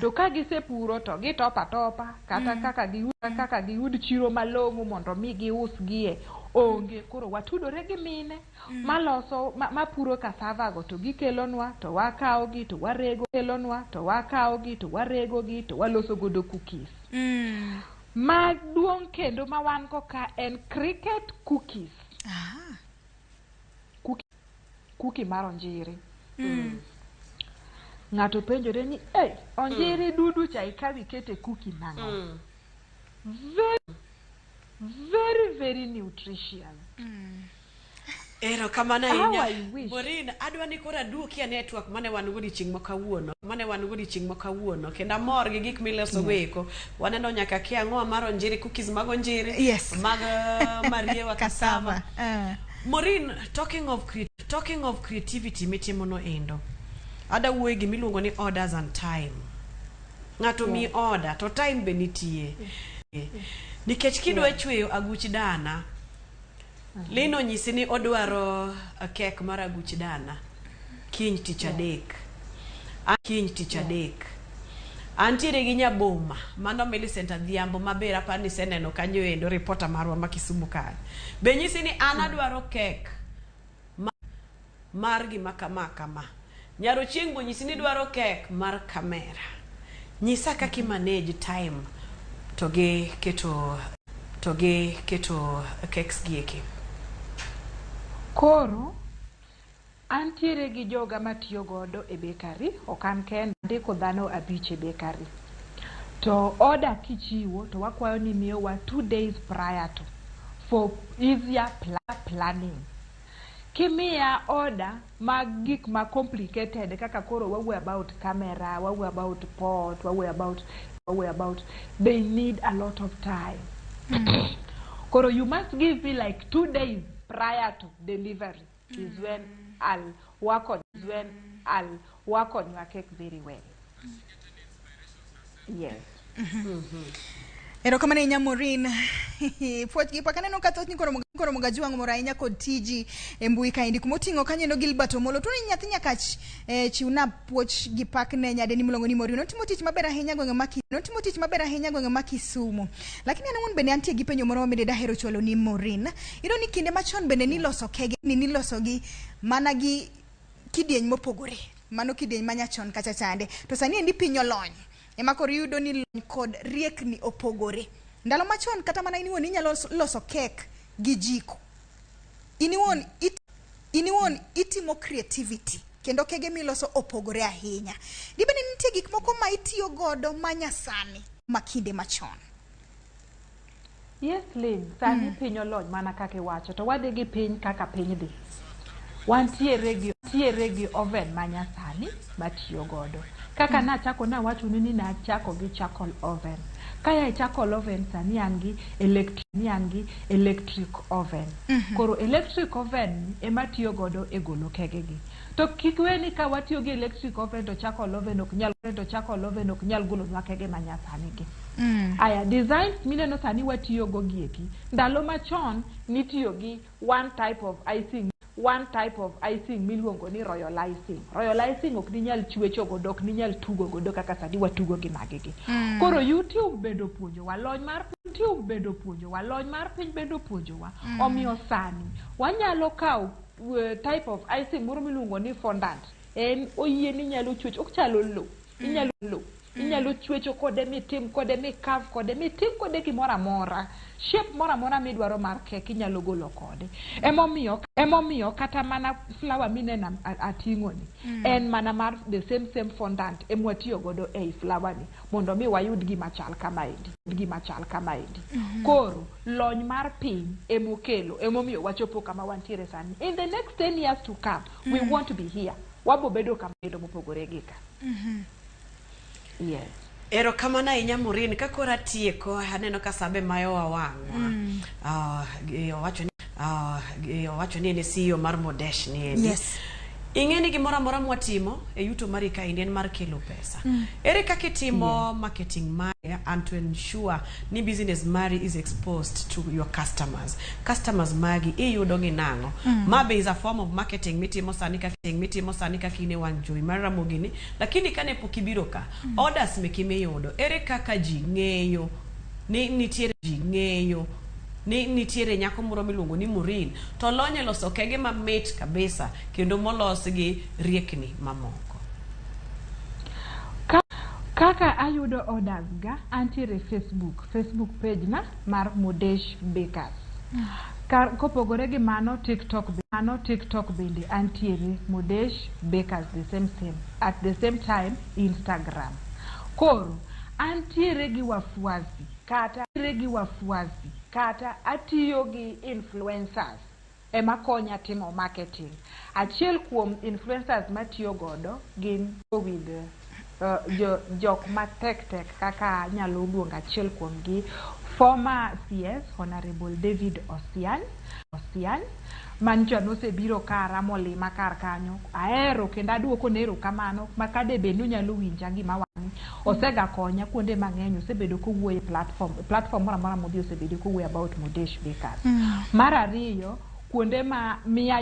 To ka gisepuro to gitopa topa kata kaka giyud kaka giyud chiro malong'o mondo mi gius gie onge. Koro watudore gi mine maloso mapuro cassava go to gikelonwa to wakawo gi to warego kelonwa to wakawo gi to warego gi to waloso godo cookies. Maduong' kendo ma wan go ka en cricket cookies. Cookie, cookie mar onjiri. Ng'ato penjore ni, "Ei, onjiri dudu cha ikaw ikete cookie nang'o?" Very, very, very nutritious. Erokamano How ahinya. I wish. Maureen, adwa ni koro aduoki ane e twak mane wan go odiochieng' ma kawuono. Mane wan go odiochieng' ma kawuono. Kendo amor gi gik miloso go eko. Waneno nyaka kia ang'owa mar onjiri, cookies mag onjiri. Yes. Mag mariewa cassava. Cassava. Maureen, talking of creativity mitimo no endo. Ada wuoye gima iluongo ni orders and time. Ng'ato mi order to time be nitie. Nikech kidwa chweyo aguch dana, Lino onyisi ni odwaro kek mar aguch dana kiny tich adek. Kiny tich adek. Antiere gi nyaboma mano Millicent Adhiambo maber apar ni iseneno kanyo endo reporter marwa ma Kisumu kanyo. Be nyisi ni an adwaro kek mar gima kama kama. Nyar Ochieng' be onyisi ni dwaro kek mar kamera. Nyisa kaka i manage time to gi keto to gi keto cakes gi eki. Koro antiere gi joga matiyo godo e bakery, ok an kenda, andiko dhano abich e bakery. To order kichiwo to wakwayo ni miyowa 2 days prior to for easier planning. Kimiya order mag gik ma complicated kaka koro wawuoyo about camera, wawuoyo about pot, wawuoyo about, they need a lot of time. Koro you must give me like 2 days prior to delivery is when I'll work on is when I'll work on your cake very well. Yes. Erokamano ahinya, Maureen. Puoch gi pak. Aneno ka thoth koro Mogajwang' mor ahinya kod tiji e mbui kaendi kumoting'o kanyo endo Gilbert Omolo to ni nyathi Nyakach, chiwna puoch gi pak ne nyadendi miluongo ni Maureen. Otimo tich maber ahinya gwenge ma Notimo tich maber ahinya gwenge ma Kisumu. Lakini an awuon bende antie gi penjo moro ma bende dahero chwalo ni Maureen. Iyudo ni kinde machon bende niloso kege ni niloso gi mana gi kidieny mopogore. Mano kidieny manyachon kacha chande. To sani endi piny olony. Ema koro iyudo ni lony kod riekni opogore. Ndalo machon kata mana in iwuon inyalo loso kek gi jiko. In iwuon itimo creativity kendo kege miloso opogore ahinya. Dibed ni nitie gik moko ma itiyo godo ma nyasani ma kinde machon? Yes, Lynn, sani piny olony mana kaka iwacho, to wadhi gi piny kaka piny dhi. Wantiere gi tiere gi oven manyasani matiyo godo. Kaka nachako nawachonu ni nachako gi charcoal oven. Kaya e charcoal oven, sani an gi electric, ni an gi electric oven. Koro electric oven ema tiyo godo e golo kege gi. To kik we ni ka watiyo gi electric oven to charcoal oven ok nyal to charcoal oven ok nyal golonwa kege manyasani gi. Aya, designs mineno sani watiyo go gieki. Ndalo machon nitiyo gi one type of icing, one type of icing miluongo ni royal icing. Royal icing ok ninyal chwecho godo, ok ninyal tugo godo kaka sani watugo gi magi gi. Koro YouTube bende opuonjowa, lony mar YouTube bende opuonjowa, lony mar piny bende opuonjowa. Omiyo sani wanyalo kawo type of icing moro miluongo ni fondant. En oyie ni inyalo chwecho, ok chalo lo. Inyalo lo. Inyalo chwecho kode mitim kode mikav kode mitim kode gimoro amora. Shape moro amora midwaro mar kek inyalo golo kode. Emomiyo kata mana flower mineno ating'o ni en mana mar the same same fondant emwatiyo godo ei flower ni mondo mi wayud gima chal kamaendi. Gima chal kamaendi. Koro lony mar piny emokelo emomiyo wachopo kama wantiere sani. In the next 10 years to come, we won't be here. Wabo bedo kama kendo mopogore gi ka. Yes. Erokamano ahinya, Maureen. Ka koro atieko, aneno ka sabe mayowa wang'wa. Ah, owacho ni en e CEO mar Modesh ni endi. Ing'e ni gimoro amora mwatimo e yuto mari kaendi en mar kelo pesa. Ere kaka itimo marketing mari and to ensure ni business mari is exposed to your customers? Customers magi iyudo gi nang'o? Ma be is a form of marketing mitimo sani kaka mitimo sani kaka in e wang' jowi mar Ramogi ni, lakini kane pok ibiro ka, orders meki miyudo, ere kaka ji ng'eyo ni nitiere ji ng'eyo ni nitiere nyako moro miluongo ni Maureen to lony e loso kege mamit kabisa kendo molos gi riekni mamoko? Kaka ayudo orders ga, antiere Facebook page na mar Modesh Bakers. Kopogore gi mano, TikTok, mano TikTok bende antiere Modesh Bakers, the same same. At the same time, Instagram. Koro, antiere gi wafuasi kata antiere gi wafuasi kata atiyo gi influencers ema konya timo marketing. Achiel kuom influencers matiyo godo gin with jok matek tek kaka anyalo luongo achiel kuom gi former CS Honorable David Osiany Osiany manyicha nosebiro kara molima kar kanyo. Ahero kendo aduoko ne erokamano ma kade bed ni onyalo winja gima wani osega konya kuonde mang'eny. Osebedo kowuoyo e platform moro amora modhi, osebedo kowuoyo about Modesh Bakers. Mar ariyo, kuonde ma miya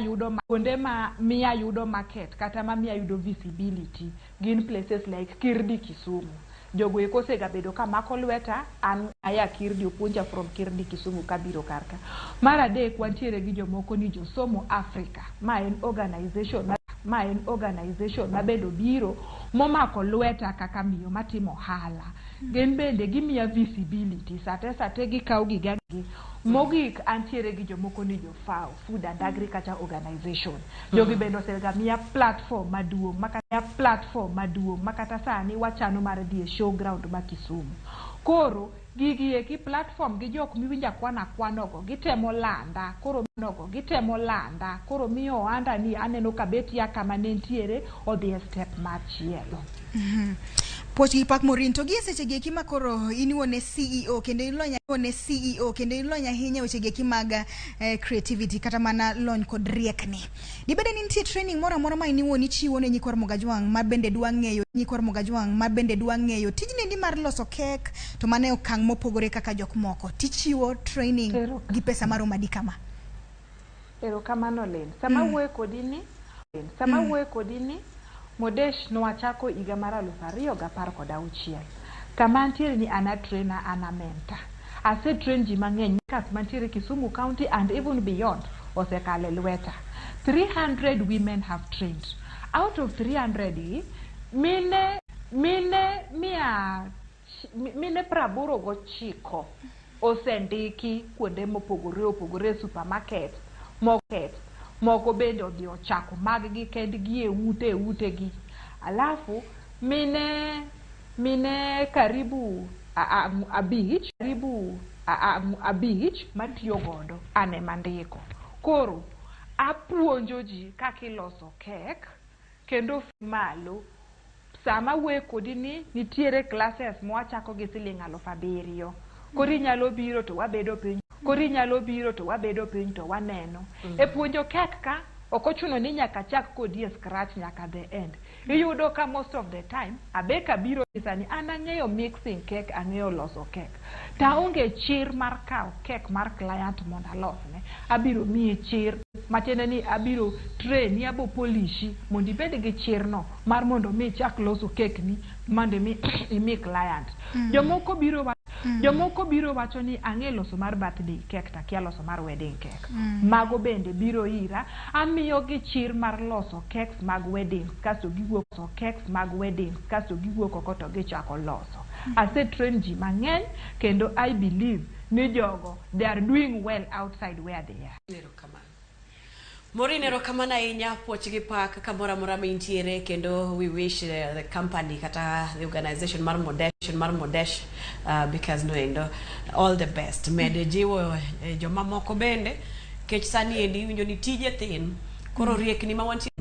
yudo market kata ma miya yudo visibility gin places like Kirdi Kisumu. Jogo eko osegabedo ka mako lweta an aya Kirdi, opuonja from Kirdi Kisumu kabiro kar ka. Mar adek, wantiere gi jomoko ni Josomo Africa, ma en organization. Ma en organization ma bende obiro momako lweta kaka miyo matimo ohala. Gin bende gimiya visibility sate sate gikawo giga gi. Mogik antiere gi jomoko ni jo FAO, Food and Agriculture Organization. Jogi bende osega miya platform maduong' makata platform maduong' makata sani wachano mar dhi e show ground ma Kisumu. Koro gigi eki platform gi jok miwinjo akwana akwanogo gitemo landa koro nogo gitemo landa koro miyo ohanda ni aneno ka bet ya kama ne ntiere odhi e step machielo. Puoch gi pak Maureen, to gi e seche gi eki ma koro in iwuon e CEO kendo ilony iwuon e CEO kendo ilony ahinya e weche gi eki mag creativity kata mana lony kod riekni. Dibede ni nitie training moro amora ma in iwuon ichiwo ne nyikwa Ramogi Ajwang' ma bende dwa ng'eyo nyikwa Ramogi Ajwang' ma bende dwa ng'eyo tijni endi mar loso kek to mano e okang' mopogore kaka jok moko tichiwo training gi pesa maromo adi kama? Erokamano Lynn. Sama awuoyo kodi ni, sama awuoyo kodi ni, Modesh nwachako higa mar 2016. Kama antiere ni an a trainer, an a mentor. Ase train ji mang'eny kas mantiere Kisumu County and even beyond osekalo e lweta. 300 women have trained. Out of 300 gi, mine mine mia mine 89 osendiki kuonde mopogore opogore e supermarket moko moko bende odhi ochako mag gi kendgi e ute e utegi. Alafu mine mine karibu 5 karibu 5 matiyo godo an ema andiko. Koro apuonjo ji kaka iloso kek kendo malo sama awuoyo kodi ni nitiere classes mwachako gi siling 7,000. Koro inyalo biro to wabedo piny koro inyalo biro to wabedo piny to waneno. E puonjo kek ka ok ochuno ni nyaka chak kodi e scratch nyaka the end. Iyudo ka most of the time a baker biro nyisa ni an ang'eyo mixing cake, ang'eyo loso cake. To aonge chir mar kawo cake mar client mondo alosne. Abiro miyi chir matiende ni abiro train ni abo polishi mondo ibed gi chir no mar mondo mi ichak loso cake ni mondo mi imi client. Jomoko biro jomoko biro wacho ni ang'e loso mar birthday cake to akia loso mar wedding cake. Mago bende biro ira, amiyo gi chir mar loso cakes mag weddings kasto giwuok loso cakes mag weddings kasto giwuok oko to gichako loso. Ase train ji mang'eny kendo I believe ni jogo they are doing well outside where they are. Erokamano. Maureen, erokamano ahinya, puoch gi pak kamoro amora ma intiere kendo we wish the company kata the organization mar Modesh mar Modesh because noendo all the best. Med jiwo jomamoko bende kech sani endi iwinjo ni tije thin koro riekni ma wantie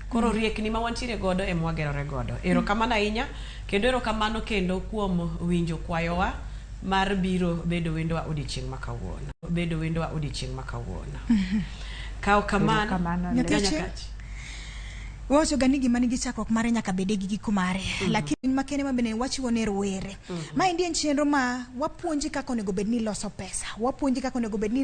koro riekni ma wantiere godo ema wagerore godo. Erokamano ahinya kendo erokamano kendo kuom winjo kwayowa mar biro bedo wendowa odiochieng' ma kawuono. Bedo wendowa odiochieng' ma kawuono. Kaw kamano. Erokamano, Nyathi Nyanya achiel? Kach. Wawacho ga ni gima nigi chakruok mare nyaka bede gi giko mare. Lakini makende ma bende wachiwo ne rowere. Maendi en chenro ma wapuonji kaka onego bed ni iloso pesa. Wapuonji kaka onego bed ni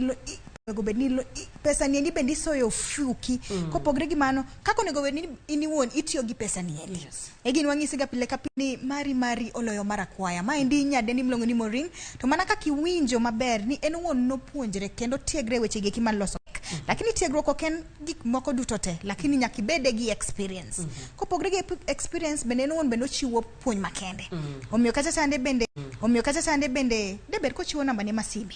onego bed ni pesa niendi bende isoyo ofuki. Kopogre gi mano, kaka onego bed ni in iwuon itiyo gi pesa niendi. E gin wang'isi ga pile ka pile ni mari mari oloyo mar akwaya. Maendi nyadendi miluongo ni Maureen, to mana kaka iwinjo maber ni en owuon nopuonjre kendo tiegre e weche gi eki mar loso Lakini tiegruok ok en gik moko duto te, lakini nyaka ibede gi experience. Kopogre gi experience bende en owuon bende ochiwo puonj makende. Omiyo kacha chande bende, omiyo kacha chande bende deber kochiwo namba ne ma sime.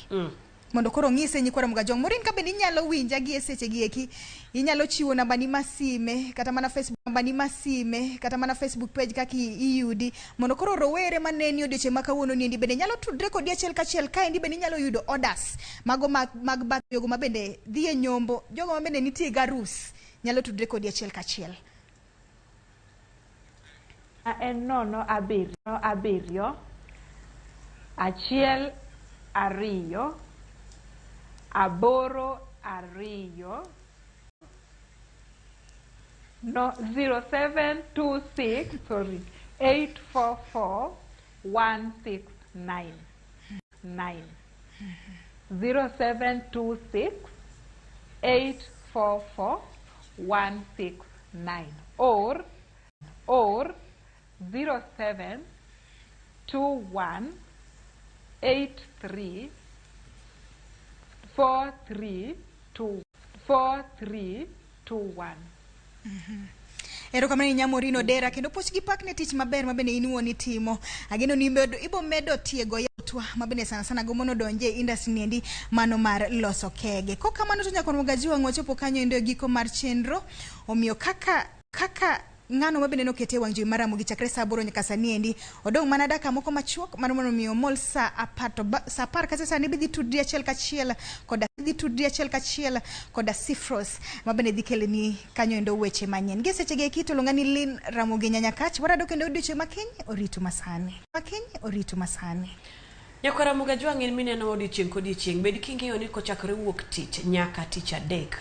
Mondo koro ong'ise nyikwa Ramogi Ajwang'. Maureen ka bende inyalo winja gi e seche gi eki, inyalo chiwo namba ni ma sime kata mana Facebook, namba ni ma sime kata mana Facebook page kaka iyudi mondo koro rowere maneni odiochieng' ma kawuono niendi bende nyalo tudre kodi achiel kachiel kaendi bende inyalo yudo orders mago mag, mag bath jogo ma bende dhi e nyombo, jogo ma bende nitie gi arus nyalo tudre kodi achiel kachiel. En 0 7 7 1 2 8 2 no 0726 sorry 844 169 9 0726 844 169 or 07 21 83 4 3 2 4 3 2 1. Erokamano ahinya Maureen Odera kendo puoch gi pak ne tich maber ma bende in iwuon itimo. Ageno ni ibo medo tiego yawuotwa ma bende sana sana gombo nodonje e industry ni endi mano mar loso kege. Kok kamano to nyaka Gajiwang' wachopo kanyo endo e giko mar chenro. Omiyo kaka kaka ng'ano ma bende nokete e wang' jowi mar Ramogi chakre saa aboro nyaka sani endi odong' mana dakika moko machuok mar mondo mi omol saa apar to saa apar kacha sani bidhi tudri achiel kachiel koda dhi tudri achiel kachiel koda Sifros ma bende dhi keloni kanyo endo weche manyien. Gie sechegi eki to luonga ni Lynn Ramogi Nyanyakach warado kendo odiochieng' ma kiny oritu masani. Ma kiny oritu masani. Nyakwar Ramogi Ajwang' in mineno odiochieng' kodiochieng' bed king'eyo ni kochakore wuok tich nyaka tich adek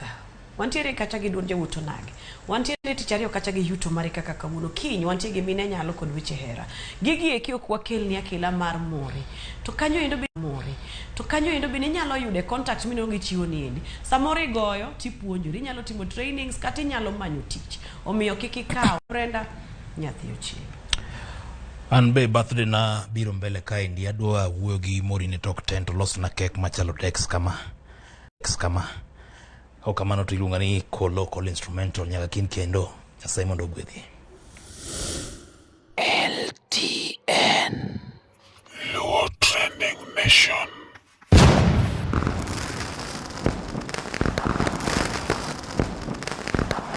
wantiere kacha gi duond jawuoth onagi wantiere tich ariyo kacha gi yuto mari kaka kawuono kiny wantie gi mine nyalo kod weche hera gigi eki ok wakelni akela mar mori to kanyo endo be mori to kanyo endo bende inyalo yude contact mineno gichiwo ni endi samoro igoyo tipuonjori inyalo timo trainings kata inyalo manyo tich omiyo kik ikaw Brenda nyathi ochieng An be birthday na biro mbele kaendi adwa wuoyo gi Maureen e tok tent olosna kek machalo Dex kama. Dex kama. Ok kamano to iluonga ni Kolo Kolo Instrumental nyaka kiny kendo. Nyasaye mondo ogwedhi.